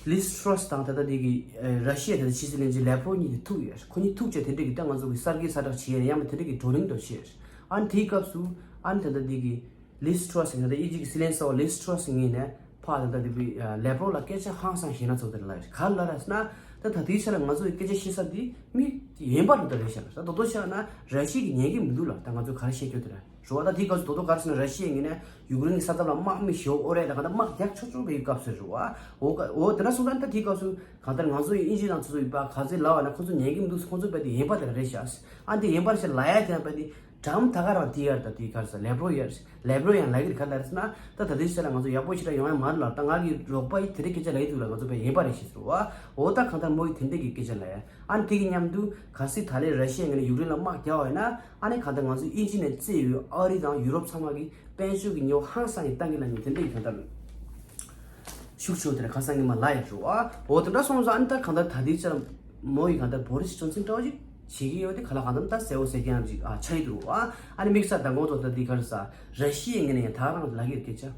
ལིས་ཊྲ་སི་དང་ད་ལྟ་དེ་གི་ཨ་ར་ཤི་ཡའི་ད་ལྟ་ཕྱི་སྲིད་བློན་ཆེན་ལེབ་རོབ་གཉིས་དེ་ཐུག་ཡོད། ཁོ་གཉིས་ཐུག་བྱས་དེ་འདྲས་ཀྱི་ད་ང་ཚོ་གི་གསར་བརྗེ་ས་བསྒྲགས་བྱེད་ཡ་ཡང་མ་དེ་འདྲས་ཀྱི་བགྲོ་གླེང་འདྲ་བྱས། ཨ་ནི་དེའི་སྐབས་སུ་ཨ་ནི་ད་ལྟ་དེ་གི་ལིས་ཊྲ་སི་ད་ལྟ་དབྱིན་ཇི་གི་སྲིད་བློན་གསར་པ་ལིས་ཊྲ་སི་ངོས་ནས་ཕར་ད་ལྟ་དེ་བི་ཨ་ལེབ་རོབ་ལ་སྐད་ཆ་ཧང་སང་ཞེ་ན་ཚོ་དེ་ལ་ག་ལ་ར་ཟེར་ན། ད་ད་ལྟའི་ཆ་ལ་ང་ཚོ་གི་སྐད་ཆ་བཤད་ས་དེ་མི་ཡན་པ་རུ་ད་རེད་ཤག་ལ། ད་དོ་དོ་ཤག་ན་ར་ཤི་ཡ་གི་ཉན་གི་མི་འདུག་ལ། ད་ང་ཚོ་ག་རེ་བཤད་རྒྱུ་དེ་ར། རེད་བ། ད་དེའི་སྐབས་སུ་དོ་དོ་ག་རེ་ཟེར་ན་ར་ཤི་ཡའི་ངོས་ནས་ཡུཀ་རེན་གྱི་ས་ཐོག་ལ་དམག་མི་ཞེ་པོ་ཨོ་རེད་ད་ག་ད་དམག་རྒྱག་ཆོག་ཆོག་པའི་སྐབས་སུ་རེད་བ། འོ་ག་འོ་དེ་འདྲ་སོང་ཙང་ད་དེའི་སྐབས་སུ་གང་ལྟར་ང་ཚོ་ཡི་དབྱིན་ཇི་དང་ཚོ་ཚོ་ཡིན་པ་ག་ཚོད་ལབ་པ་ན་ཁོ་ཚོ་ཉན་གི་མི་འདུག་ཁོ་ཚོ་བས་དེ་ཡན་པ་དེ་ར་རེད་ཤག་ཨ་དེ་ཡན་པ་རེད་ཤག་ལབ་ཡ་དེ་ཡང་བས་དེ་འགྲམ་ད་ག་རང་དེ་ཡར་ད་དེའི་ག་རེ་ཟེར་ལེབ་རོབ་ཡར་ལེབ་རོབ་ཡང་ལབ་གི་རེད། ག་ལ་རེད་ཟེར་ན་ད་ད་དེའི་ཆ་ལ་ང་ཚོ་ཡག་པོ་ཞེ་དྲག་ཡོང་ཡ་མ་རེད་ལབ། ད་ང་གི་རོགས་པ་ཡིས་དེ་འདྲའི་སྐད་ཆ་ལབ་ཡི་འདུག་ལ་ང་ཚོ་བས་ཡན་པ་རེད་ཤག་ཟེར་བ། འོ་ད་གང་ལྟར་མོ་ཡིས་དེ་འདྲའི་གི་སྐད་ཆ་ལབ་ཡ། ཨ་ནི་དེ་གི་མཉམ་དུ་གལ་སྲིད་ད་ལན་ར་ཤི་ཡའི་ངོས་ནས་ཡུཀ་རེན་ལ་དམག་རྒྱག་པ་ཡིན་ན། ཨ་ནི་གང་ལྟར་ང་ཚོ་དབྱིན་ཇི་ནས་བཙལ་ཡོད་ཨ་རི་དང་ཡུ་རོབ་ཚང་མ་གི་དཔལ་འབྱོར་གྱི་ཉེན་ཁ་ཧང་སང་ཡི་བཏང་གི་ལབ་ནས་དེ་འདྲ་ཡི་གང་ལྟར་ཤུགས་ཆེ་བོ་དེ་ལ་ཁ་སང་ཉི་མ་ལ་ཡི་འགྲོ་ཨ། འོ་དེ་འདྲ་སོང་ཙང་ཨ་ནི་ད་གང་ལྟར་ད་ལྟའི་ཆར་མོ་ཡི་གང་ལྟར་བོ་རི་སི་ཇོན་སན་འདྲ་བོ་ཅིག་བྱེད་ཀྱི་ཡོད་དེ་ག་ལ་གང་ལྟར་ད་གསལ་བོ་གསལ་རྐྱང་ཅིག་ཨ་ཆགས་ཡི་འདུག་ཨ། ཨ་ནི་དམིགས་བསལ་མདང་དགོང་ཐོག་ད་འདི་ག་རེ་ཟ་ར་ཤི་ཡའི་ངོས་ནས་ཡང་ད་རང་ལ་གི་སྐད་ཆ།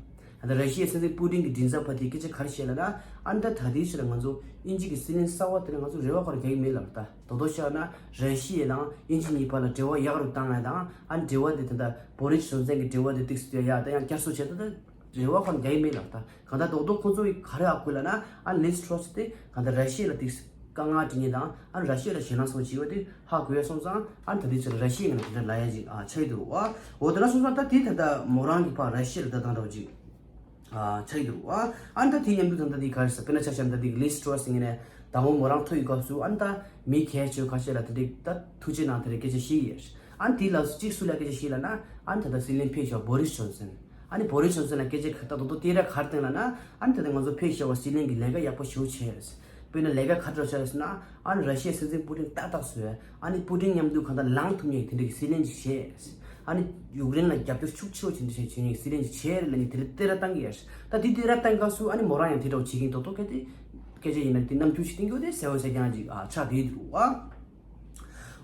ད་ལྟ་ར་ཤི་ཡའི་སྲིད་འཛིན་པུ་ཏིན་གྱི་མགྲིན་ཚབ་པ་དེས་སྐད་ཆ་ག་རེ་བཤད་ལབ་ན། ཨ་ནི་ད་ད་ལྟའི་ཆར་ང་ཚོ་དབྱིན་ཇི་གི་སྲིད་བློན་གསར་པ་དེ་ལ་ང་ཚོ་རེ་བ་ཁོ་རང་རྒྱག་གི་མེད་ལབ་ད། དོ་དོ་ཤོད་ན་ར་ཤི་ཡ་དང་དབྱིན་ཇི་གཉིས་བར་ལ་འབྲེལ་བ་ཡག་རུ་བཏང་ཡ་དང་། ཨ་ནི་འབྲེལ་བ་དེ་ད་ལྟ་བོ་རི་སི་ཇོན་སན་གྱི་འབྲེལ་བ་དེ་ཏིག་སེ་ཡ་ད་ཡང་བསྐྱར་གསོ་བྱེད་ད་ད་རེ་བ་ཁོ་རང་རྒྱག་གི་མེད་ལབ་ད། གང་ལྟར་རྡོག་རྡོག་ཁོ་ཚོ་གིས་ག་རེ་ཨ་ཁུ་ལབ་ན། ཨ་ནི་ལིས་ཊྲ་སི་དེ་གང་ལྟར་ར་ཤི་ཡ་ལ་ཏིག་སེ་དཀའ་ངལ་འཕྲད་མཁན་དང་། ཨ་ནི་ར་ཤི་ཡ་ལ་ཞེད་སྣང་ཚོར་བྱེད་པ་དེ་ཧ་གོ་ཡ་སོང་ཙང་། ཨ་ནི་ད་ལྟའི་ཆར་ར་ཤི་ཡའི་ངོས་ནས་དེ་འདྲ་ལབ་ཡ་ཅིག་ཨ་ཆགས་ཡི་འདུག་བ། འོ་དེ་འདྲ་སོང་ཙང་ད་དེ་ད་ལྟ་མོ་རང་གི་ཕར་ར་ཤི་ཡ་ལ་ལྟ་སྟངས་འདྲ་བོ་ཅིག་ཨ་ཆགས་ཡི་འདུག་བ། ཨ་ནི་ད་དེ་མཉམ་དུ་ད་ལྟ་དེ་ག་རེ་ཟེར་དཔེར་ན་ཆ་བཞག་ན་ད་དེ་ལིས་ཊྲ་སི་ངོས་ནས་ད་འོ་མོ་རང་ཐུག་ཡི་སྐབས་སུ། ཨ་ནི་ད་མི་གལ་ཆེ་ཁ་ཤས་ལ་དེ་འདྲའི་ད་ཐུགས་རྗེ་གནང་དེ་འདྲའི་སྐད་ཆ་བཤད་ཡི་ཡོད། ཨ་ནི་དེའི་ལ་སུ་གཅིག་སུ་ལ་སྐད་ཆ་བཤད་ལབ་ན། ཨ་ནི་ད་ལྟ་སྲིད་བློན་ཕེབས་བཞག་བོ་རི་སི་ཇོན་སན། ཨ་ནི་བོ་རི་སི་ཇོན་སན་ལ་སྐད་ཆ་ག་ད་དོ་དོ་དེ་ར་གར་བཏང་ལབ་ན། ཨ་ནི་ད་ལྟ་ང་ཚོ་ཕེབས་བཞག་པ་སྲིད་བློན་གྱི་ལས་ཀ་ཡག་པོ་ཞེ་པོ་བྱས། དཔེར་ན་ལས་ཀ་ག་འདྲ་བྱས་ཟེར་ན། ཨ་ནི་ར་ཤི་ཡའི་སྲིད་འཛིན་པུ་ཏིན་ཏག་ཏག་བཟོས། ཨ་ནི་པུ་ཏིན་མཉམ་དུ་གང་ལྟར་ལངས་ཐུབ་མཁན་དེ་འདྲ་གི་སྲིད་བློན་ཅིག་བྱས། ཨ་ནི་ཡུཀ་རེན་ལ་རྒྱབ་སྐྱོར་ཤུགས་ཆེ་བོ་ཅིག་འདི་བྱས་བྱེད་མཁན་སྲིད་བློན་ཅིག་བྱས་ལབ་ནས་དེ་འདྲ་སྟེར་ར་བཏང་གི་ཡོད། ད་དེ་སྟེར་ར་བཏང་སྐབས་སུ་ཨ་ནི་མོ་རང་ཡང་དེ་འདྲ་བོ་བྱེད་ཀྱིན་དོ་དོ་གལ་ཏེ་སྐད་ཆ་ཡིན་ན་དེ་རྣམ་འགྱུར་ཞིག་བསྟན་གྱི་ཡོད་དེ་གསལ་བོ་གསལ་རྐྱང་ཅིག་ཨ་ཆགས་བསྡད་འདུག་བ།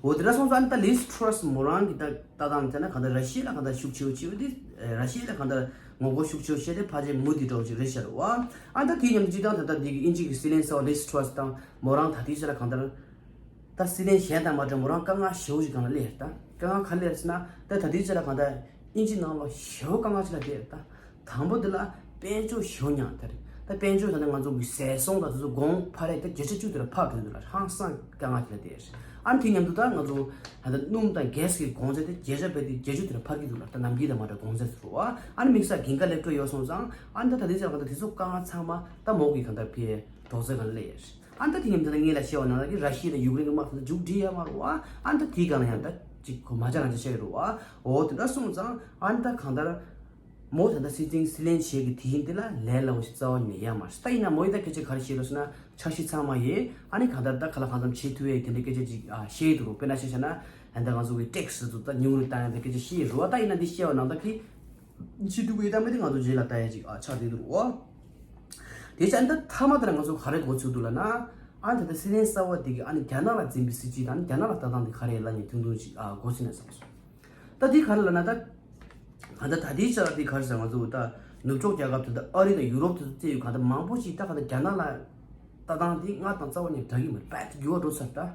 འོ་དེ་འདྲ་སོང་ཙང་ཨ་ནི་ད་ལིས་ཊྲ་སི་མོ་རང་གི་ད་ལྟ་སྟངས་བྱས་ན་གང་ལྟར་ར་ཤི་ཡ་ལ་གང་ལྟར་ཤུགས་ཆེ་བོ་བྱེད་པ་དེ། ར་ཤི་ཡ་ལ་གང་ལྟར་ངོ་རྒོལ་ཤུགས་ཆེ་བོ་བྱས་ཏེ་ཕལ་ཆེར་མུ་མཐུད་འགྲོ་བ་ཅིག་རེད་ཤག་བ། ཨ་ནི་ད་དེ་མཉམ་དུ་སྤྱིར་བཏང་ད་ལྟ་འདི་གི་དབྱིན་ཇི་གི་སྲིད་བློན་གསར་པ་ལིས་ཊྲ་སི་དང་མོ་རང་ད་ལྟའི་ཆ་ལ་གང་ལྟར། ད་སྲིད་བློན་གཞན་དང་མ་འདྲ་མོ་རང་དཀའ་ངལ་ཞེ་པོ་ཅིག་སྒང་ལ་སླེབས་ད། དཀའ་ངལ་ག་རེ་སླེབས་ཟེར་ན། ད་ད་ལྟའི་ཆ་ལ་གང་ལྟར་དབྱིན་ཇི་ནང་ལོགས་ཞེ་པོ་དཀའ་ངལ་ཅིག་ལ་བསྡད་ད། དང་པོ་དེ་ལ་དཔལ་འབྱོར་ཞེ་པོ་ཉམས་ཐལ། ད་དཔལ་འབྱོར་ད་ནི་ང་ཚོ་གི་ཟས་སོང་ད་དེ་ཚོ་གོང་འཕར་རེད། ད་བརྒྱ་ཆ་བཅུ་དེ་ལ་འཕར་གི་འདུག་ལ། ཧང་སང་དཀའ་ངལ་ཅིག་ལ་བསྡད། ཨ་ནི་དེ་མཉམ་དུ་ད་ང་ཚོ་ད་ལྟ་སྣུམ་དང་གྷེ་སི་གི་གོང་ཚད་དེ་བརྒྱ་ཆ་བས་དེ་བརྒྱད་ཅུ་དེ་ལ་འཕར་གི་འདུག་ལ། ད་ནམ་རྒྱུན་དང་མ་འདྲ་གོང་ཚད་ཟེར་བ། ཨ་ནི་དམིགས་བསལ་རྒྱལ་ཁ་སླེབས་འགྲོ་ཡོད་སོང་ཙང་། ཨ་ནི་ད་ད་ལྟའི་ཆ་ལ་གང་ལྟར་དེ་ཚོ་དཀའ་ངལ་ཚང་མ་ད་མོ་གི་གང་ལྟར་ཕའི་གྲོགས་ཚོད་གང་ལ་སླེབས། ཨ་ནི་ད་དེ་མཉམ་དུ་ད་ངས་ལ་བཤད་པ་ནང་ལ་གི་ར་ཤི་ཡ་དང་ཡུཀ་རེན་གྱི་དམག་དེ་ཚོ་མཇུག་སྒྲིལ་ཡ་མ་རེད་བ། ཨ་ནི་ད་དེའི་སྒང་ལ་ཡང་ད་ཅིག་གོ་མ་ཆ་རང་ཆ་བཤད་ཡོད་རེད་བ། འོ་དེ་འདྲ་སོང་ཙང་ཨ་ནི་ད་གང་ལྟར་མོ་ད་ལྟ་སྲིད་འཛིན་སྲིད་བློན་བྱེད་ཀྱི་དེ་ཡིན་དེ་ལ་ལས་སླ་བོ་ཞིག་རྩ་བ་ནས་ཡོད་མ་རེད། ད་ཡིན་ན་མོ་ཡིས་ད་སྐད་ཆ་ག་རེ་བཤད་རེད་ཟེར་ན། འཆར་གཞི་ཚང་མ་ཡོད། ཨ་ནི་གང་ལྟར་ད་ག་ལ་གང་འཚམ་བྱེད་ཐུབ་ཡས་དེ་འདྲའི་སྐད་ཆ་ཅིག་ཨ་བཤད་ཡོད་འདུག་རོ། དཔེར་ན་ཆ་བཞག་ན། ཨ་ནི་ད་ང་ཚོ་གི་ཊེག་སི་དེ་ཚོ་ད་ཉུང་རུ་བཏང་ཡས་དེ་སྐད་ཆ་བཤད་ཡོད་རེད་བ། ད་ཡིན་ན་འདི་བཤད་པ་ནང་ལྟར་གི་བྱེད་ཐུབ་ཀྱི་ཡོད་དམ་མེད་དེ་ང་ཚོ་རྗེས་ལ་ལྟ་ཡས་ཅིག་ཨ་ཆགས་བསྡད་འདུག་རོ། དེ་བྱས་ཨ་ནི་ད་མཐའ་མ་དེ་ལ་ང་ཚོ་ག་རེ་གོ་ཚུལ་འདུག་ལབ་ན། ཨ་ནི་ད་ལྟ་སྲིད་བློན་གསར་པ་དེ་གིས་ཨ་ནི་རྒྱ་ནག་ལ་འཛིན་པའི་སྲིད་བྱུས་དང་། ཨ་ནི་རྒྱ་ནག་ལ་ལྟ་སྟངས་དེ་ག་རེ་ལབ་ནས་ཐུང་ཐུང་ཅིག་ཨ་གོ་ཚུལ་ནས་བསམ་སོང་། ད་འདི་ག་རེ་ལབ་ན་ད། ད་ལྟ་ད་ལྟའི་ཆར་འདི་ག་རེ་ཟེར། ང་ཚོ་ད་ནུབ་ཕྱོགས་རྒྱལ་ཁབ་དེ་འདྲ་ཨ་རི་དང་ཡུ་རོབ་དེ་ཚོ་བཙལ་ཡོད་གང་ལྟར་མང་པོ་ཞིག་ད་གང་ལྟར་རྒྱ་ནག་ལ་ལྟ་སྟངས་དེ་སྔར་དང་རྩ་བ་ནས་འདྲ་གི་མ་རེད། རྦད་དེ་འགྱུར་བ་འགྲོ་ཚར་ད།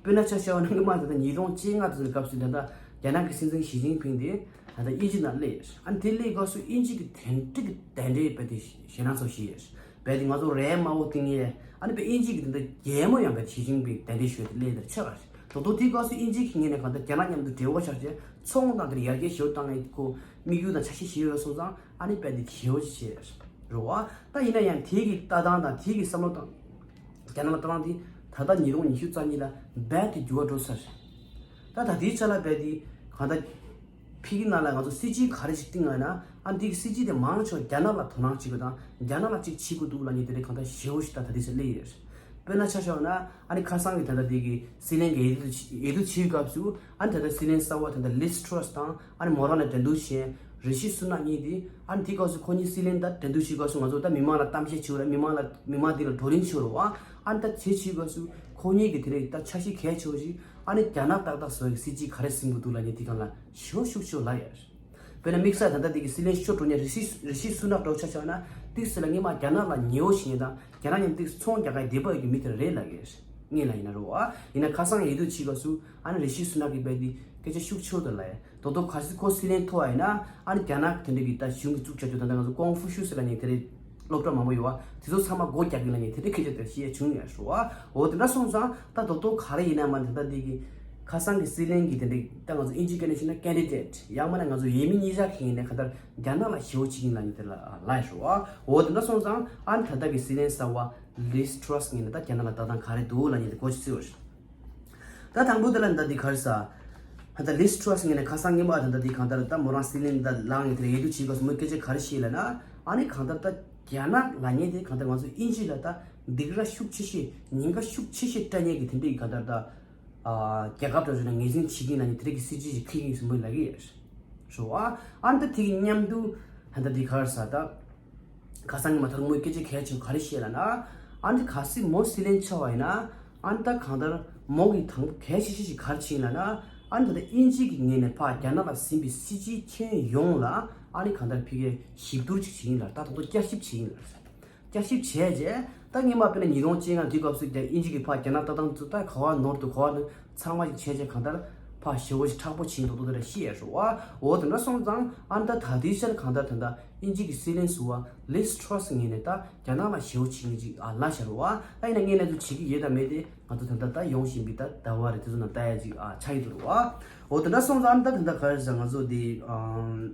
དཔེར་ན་ཆ་བཞག་པ་ན་སྔོན་མ་ད་ལྟ་ཉིས་སྟོང་བཅོ་ལྔ་དེ་ཚོའི་སྐབས་སུ་ད་ལྟ་རྒྱ་ནག་གི་སྲིད་འཛིན་ཞི་ཅིན་ཕིང་དེ་ད་ལྟ་དབྱིན་ཇི་ནང་སླེབས་ཡོད། ཨ་ནི་དེ་སླེབས་སྐབས་སུ་དབྱིན་ཇི་གི་དེ་འདྲ་གི་དེ་འདྲའི་རྦད་དེ་ཞེད་སྣང་ཚོར་བཞིན་ཡོད། རྦད་དེ་ང་ཚོ་རས་དམར་པོ་བཏིང་ཡས། ཨ་ནི་དཔེ་དབྱིན་ཇི་གི་དེ་འདྲ་གད་མོ་ཡང་རྦད་དེ་ཞི་ཅིན་ཕིང་དེ་འདྲའི་ཞོལ་དུ་སླེབས་དེར་ཆགས་པ་རེད། ད་དུང་དེའི་སྐབས་སུ་དབྱིན་ཇི་གི་ངོས་ནས་གང་ལྟར་རྒྱ་ནག་མཉམ་དུ་འབྲེལ་བ་བྱས་བྱས་ཚོང་དང་དེར་ཡར་རྒྱས་ཞེ་པོ་བཏང་ཡས་ཁོ་དམིགས་ཡུལ་དང་འཆར་གཞི་ཞེ་པོ་ཡོད་སོང་ཙང་། ཨ་ནི་རྦད་དེ་ཞེ་པོ་ཅིག་བྱས་རེད་བ། ད་ཡིན་ན་ཡང་དེ་གི་ལྟ་སྟངས་དང་དེ་གི་བསམ་བློ་དང་། རྒྱ་ནག་ལ་ལྟ་སྟངས་དེ་ད་ལྟ་ཉིས་སྟོང་ཉི་ཤུ་རྩ་གཉིས་ལ་རྦད་དེ་འགྱུར་བ་འགྲོ་ཚར་རེད། ད་ད་ལྟའི་ཆ་ལ་རྦད་དེ་གང་ལྟར། ཕ་གི་ནང་ལ་ང་ཚོ་སྲིད་ཇུས་ག་རེ་ཞིག་བཏིང་ཡོད་ན། ཨ་འདི་གི་སྲིད་ཇུས་དེ་མང་ཆེ་བ་རྒྱ་ནག་ལ་དོ་སྣང་བྱེད་དགོས་དང་། རྒྱ་ནག་ལ་གཅིག་བྱེད་དགོས་འདུག་ལབ་མཁན་དེ་འདྲ་གང་ལྟར་ཞེ་པོ་ཞིག་ད་ད་ལྟའི་ཆར་སླེབས་ཡོད་རེད། དཔེར་ན་ཆ་བཞག་ན། ཨ་ནི་ཁ་སང་གི་ད་ལྟ་དེ་གི་སྲིད་བློན་གྱི་འོས་བསྡུ་འོས་བསྡུ་བྱེད་སྐབས་སུ། ཨ་ནི་ད་ལྟ་སྲིད་བློན་གསར་པ་ད་ལྟ་ལིས་ཊྲ་སི་དང་། ཨ་ནི་མོ་རང་ལ་འགྲན་བསྡུར་བྱས། རི་ཤི་སུ་ནག་གཉིས་དེ། ཨ་ནི་དེ་སྐབས་སུ་ཁོ་གཉིས་སྲིད་བློན་ད་འགྲན་བསྡུར་བྱེད་སྐབས་སུ་ང་ཚོ་ད་མི་མང་ལ་གཏམ་བཤད་བྱེད་ར། མི་མང་ལ་མི་མང་དེ་ལ་བགྲོ་གླེང་བྱེད་ར་བ། ཨ་ནི་ད་དེ་བྱེད་སྐབས་སུ་ཁོ་གཉིས་ཀྱི་དེ་རིང་ད་འཆར་གཞི་གལ་ཆེ་བ་ཞིག་ཨ་ནི་རྒྱ་ནག་ཏག་ཏག་བཟོ་ཡི་སྲིད་ཇུས་ག་རེ་ཟིན་དགོས་འདུག་ལབ་མཁན་དེ་སྒང་ལ་ཞེ་པོ་ཤུགས་ཆེ་བ་ལབ་ཡོད། དཔེར་ན་དམིགས་བསལ་ད་ལྟ་དེ་གི་སྲིད་བློན་ཤོར་འགྲོ་མཁན་རི་ཤི་རི་ཤི་སུ་ནག་འདྲ་བོ་ཆ་བཞག་ན། ཏིག་སི་ལ་ངས་མ་རྒྱ་ནག་ལ་ཉེ་བོ་ཞིག་ཡིན་དང་རྒྱ་ནག་མཉམ་ཏིག་སི་ཚོང་རྒྱག་ག་བདེ་བ་ཡོད་ཀྱི་མི་དེ་རེད་ལབ་ཀྱི་ངས་ལ་ཡིན་ན་རོ་ཨ། ཡིན་ན་ཁ་སང་ཡེ་དུ་ཆི་ག་སུ་ཨ་ནི་རི་ཤི་སུ་ན་གི་པའི་དེ་སྐད་ཆ་ཤུགས་ཆེ་བོ་དེ་ལ་ཡ་དོ་དོ་ག་སི་ཁོ་སི་ལན་ཐོ་ཨ་ཡིན་ན་ཨ་ནི་རྒྱ་ནག་དེ་འདྲ་གི་ད་གཞུང་གི་བཙུགས་བྱ་རྒྱུ་ད་ལྟ་ང་ཚོ་ཀོང་ཧྥུ་ཤུ་སི་ལ་ཉེ་དེ་རེད། སློབ་གྲྭ་མང་པོ་ཡོད་བ། དེ་ཚོ་ཚང་མ་སྒོ་རྒྱག་གི་ལ་ཉེ་དེ་འདྲའི་སྐད་ཆ་དེ་བཤད་བྱུང་ཡ་ཞུ་བ། འོ་དེ་འདྲ་སོང་ཙང་ད་དོ་དོ་ག་རེ་ཡིན་ན་མ་དེ་ད་འདི་གི་ཁ་སང་གི་སྲིད་བློན་གི་དེ་འདྲའི་ད་ང་ཚོ་ཨིན་ཇི་སྐད་ནས་བཤད་ན་ཀེན་ཌི་ཌེ་ཊི་ཡང་མ་ན་ང་ཚོ་ཡས་མི་གཉིས་ཆ་གི་ཡིན་ན་ག་ད་རྒྱ་ནག་ལ་ཞེ་བོ་བྱེད་ཀྱིན་ལ་ཉེ་དེ་ལ་ལ་ཞུ་བ། འོ་དེ་འདྲ་སོང་ཙང་ཨ་ནི་ད་ལྟ་གི་སྲིད་བློན་གསར་བ་ལིས་ཊྲ་སི་ངི་ནས་ད་རྒྱ་ནག་ལ་ལྟ་སྟངས་ག་རེ་འདུག་ལ་ཉེ་དེ་གོ་ཆི་སི་བ་ཞུ། ད་དང་པོ་དེ་ལ་འདི་འདི་ག་རེ་ཟ། ད་ལིས་ཊྲ་སི་ངི་ནས་ཁ་སང་ཉི་མ་ད་ད་འདི་གང་ལྟར་ད་མོ་རང་སྲིད་བློན་ད་ལངས་ཡིན་དེ་ཡེ་དུ་ཆི་ག་སུ་མོ་སྐད་ཆ་ག་རེ་བཤད་ལ་ན་ཨ་ནི་གང་ལྟར་ད་རྒྱ་ནག་ལ་ཉེ་དེ་གང་ལྟར་ང་ཚོ་ཨིན་ཇི་ལ་ད་སྡིགས་ར་ཤུགས་ཆེ་ཤོས་ཉེན་ཁ་ཤུགས་ཆེ་ཤོས་སྤྲད་ཉེ་གི་དེ་འདྲའི་གང་ལྟར་ད་རྒྱལ་ཁབ་འགྲོ་བྱུང་ན་ངེས་འཛིན་བྱེད་ཀྱིན་ལ་ཉེ་དེ་རིགས་ཀྱི་སྲིད་ཇུས་ཤིག་འཁྱེར་གྱིན་སུ་མོ་ལ་གི་ཡ་ཞུ་ཨ། ཨ་ནི་ད་དེ་གི་མཉམ་དུ་ད་ད་འདི་ག་རེ་ཟ་ད། ཁ་སང་གི་མ་ཐར་མོའི་སྐད་ཆ་གལ་ཆེན་ག་རེ་བཤད་ལ་ན། ཨ་ནི་ག་སྲིད་མོ་སྲིད་བློན་ཆགས་པ་ཡིན་ན། ཨ་ནི་ད་གང་ལྟར་མོ་གི་དང་པོ་གལ་ཆེ་ཤོས་ཤིག་ག་རེ་ཕྱིན་ལ་ན། ཨ་ནི་ད་ལྟ་དབྱིན་ཇི་གི་ངོས་ནས་ཕར་རྒྱ་ནག་ལ་ཟིན་པའི་སྲིད་ཇུས་ཁྱོན་ཡོངས་ལ་ཨ་ནི་གང་ལྟར་ཕ་གིར་ཞིབ་བསྡུར་ཅིག་བྱེད་ཡིན་ལ་ད་དང་ཐོག་བསྐྱར་ཞིབ་བྱེད་ཡིན་ལ། བསྐྱར་ཞིབ་བྱས་རྗེས་ད་སྔོན་མ་དཔེར་ན་ཉིས་སྟོང་བཅོ་ལྔ་དུས་སྐབས་སུ་ཀྱང་དབྱིན་ཇི་གི་ཕར་རྒྱ་ནག་ལྟ་སྟངས་ཚུར་ད་ག་བ་ནོར་འདུག་ག་བ་ནི་ཚང་མ་ཞིག་བྱས་རྗེས་གང་ལྟར་ཕར་ཞེ་བོ་ཞིག་མཁྲེགས་པོ་ཕྱིན་འདུག་འདུག་དེ་འདྲ་ཤེས་ཡ་ཞུ་བ། འོ་དེ་འདྲ་སོང་ཙང་ཨ་ནི་ད་ད་ལྟའི་ཆར་གང་ལྟར་ད་ལྟ་དབྱིན་ཇི་གི་སྲིད་བློན་ཟུར་པ་ལིས་ཊྲ་སི་ངོས་ནས་ད་རྒྱ་ནག་ལ་ཞེ་བོ་བྱེད་མཁན་ཅིག་ཨ་ལ་ཤར་བ། ད་ཡིན་ན་ངས་ནས་ཚུར་བྱེད་ཀྱི་ཡོད་དམ་མེད་དེ་ང་ཚོ་ད་ལྟ་ད་ཡོང་བཞིན་པའི་ད་ཟླ་བ་རེ་དེ་ཚོ་ནང་ལྟ་ཡ་ཅིག་ཨ་ཆགས་ཀྱི་འདུག་རེད་བ། འོ་དེ་འདྲ་སོང་ཙང་ཨ་ནི་ད་ད་ལྟ་ག་རེ་ཟེར་ང་ཚོ་འདི་ཨམ།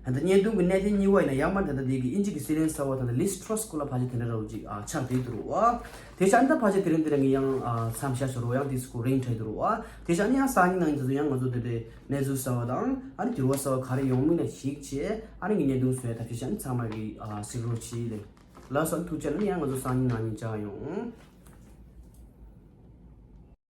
ད་ལྟ་བརྙན་ཐུང་གི་གནད་དོན་གཉིས་པ་ཡིན་ན་ཡང་མ་ད་ལྟ་དེ་གི་དབྱིན་ཇི་གི་སྲིད་བློན་གསར་བ་ད་ལྟ་ལིས་ཊྲ་སི་སྐོར་ལ་ཕལ་ཆེར་དེ་འདྲ་ར་བ་ཅིག་ཨ་ཆགས་བསྡད་འདུག་རེད་བ། དེ་བྱས་ཨ་ནི་ད་ཕལ་ཆེར་དེ་རིང་དེ་རིང་གི་ཡང་ཨ་མཚམས་བཞག་ཞོར་བ་ཡང་དེ་སྐོར་རིང་ཐལ་འདུག་རེད་བ། དེ་བྱས་ཨ་ནི་ཡང་སང་ཉིན་གནངས་ཉིན་དེ་ཚོ་ཡང་ང་ཚོ་དེ་འདྲའི་གནས་ཚུལ་གསར་བ་དང་ཨ་ནི་འགྱུར་བ་གསར་བ་ག་རེ་ཡོང་མིན་ལ་གཞིགས་བྱས་ཨ་ནི་གི་བརྙན་ཐུང་བཟོ་ཡ་ད་དེ་བྱས་ཨ་ནི་ཚང་མ་གི་ཨ་གཟིགས་རོགས་བྱེད་ལེ། ལགས་སོ་ཐུགས་རྗེ་ཆེ་ཨ་ནི་ཡང་ང་ཚོ་སང་ཉིན་གནངས་ཉིན་མཇལ་ཡོང་།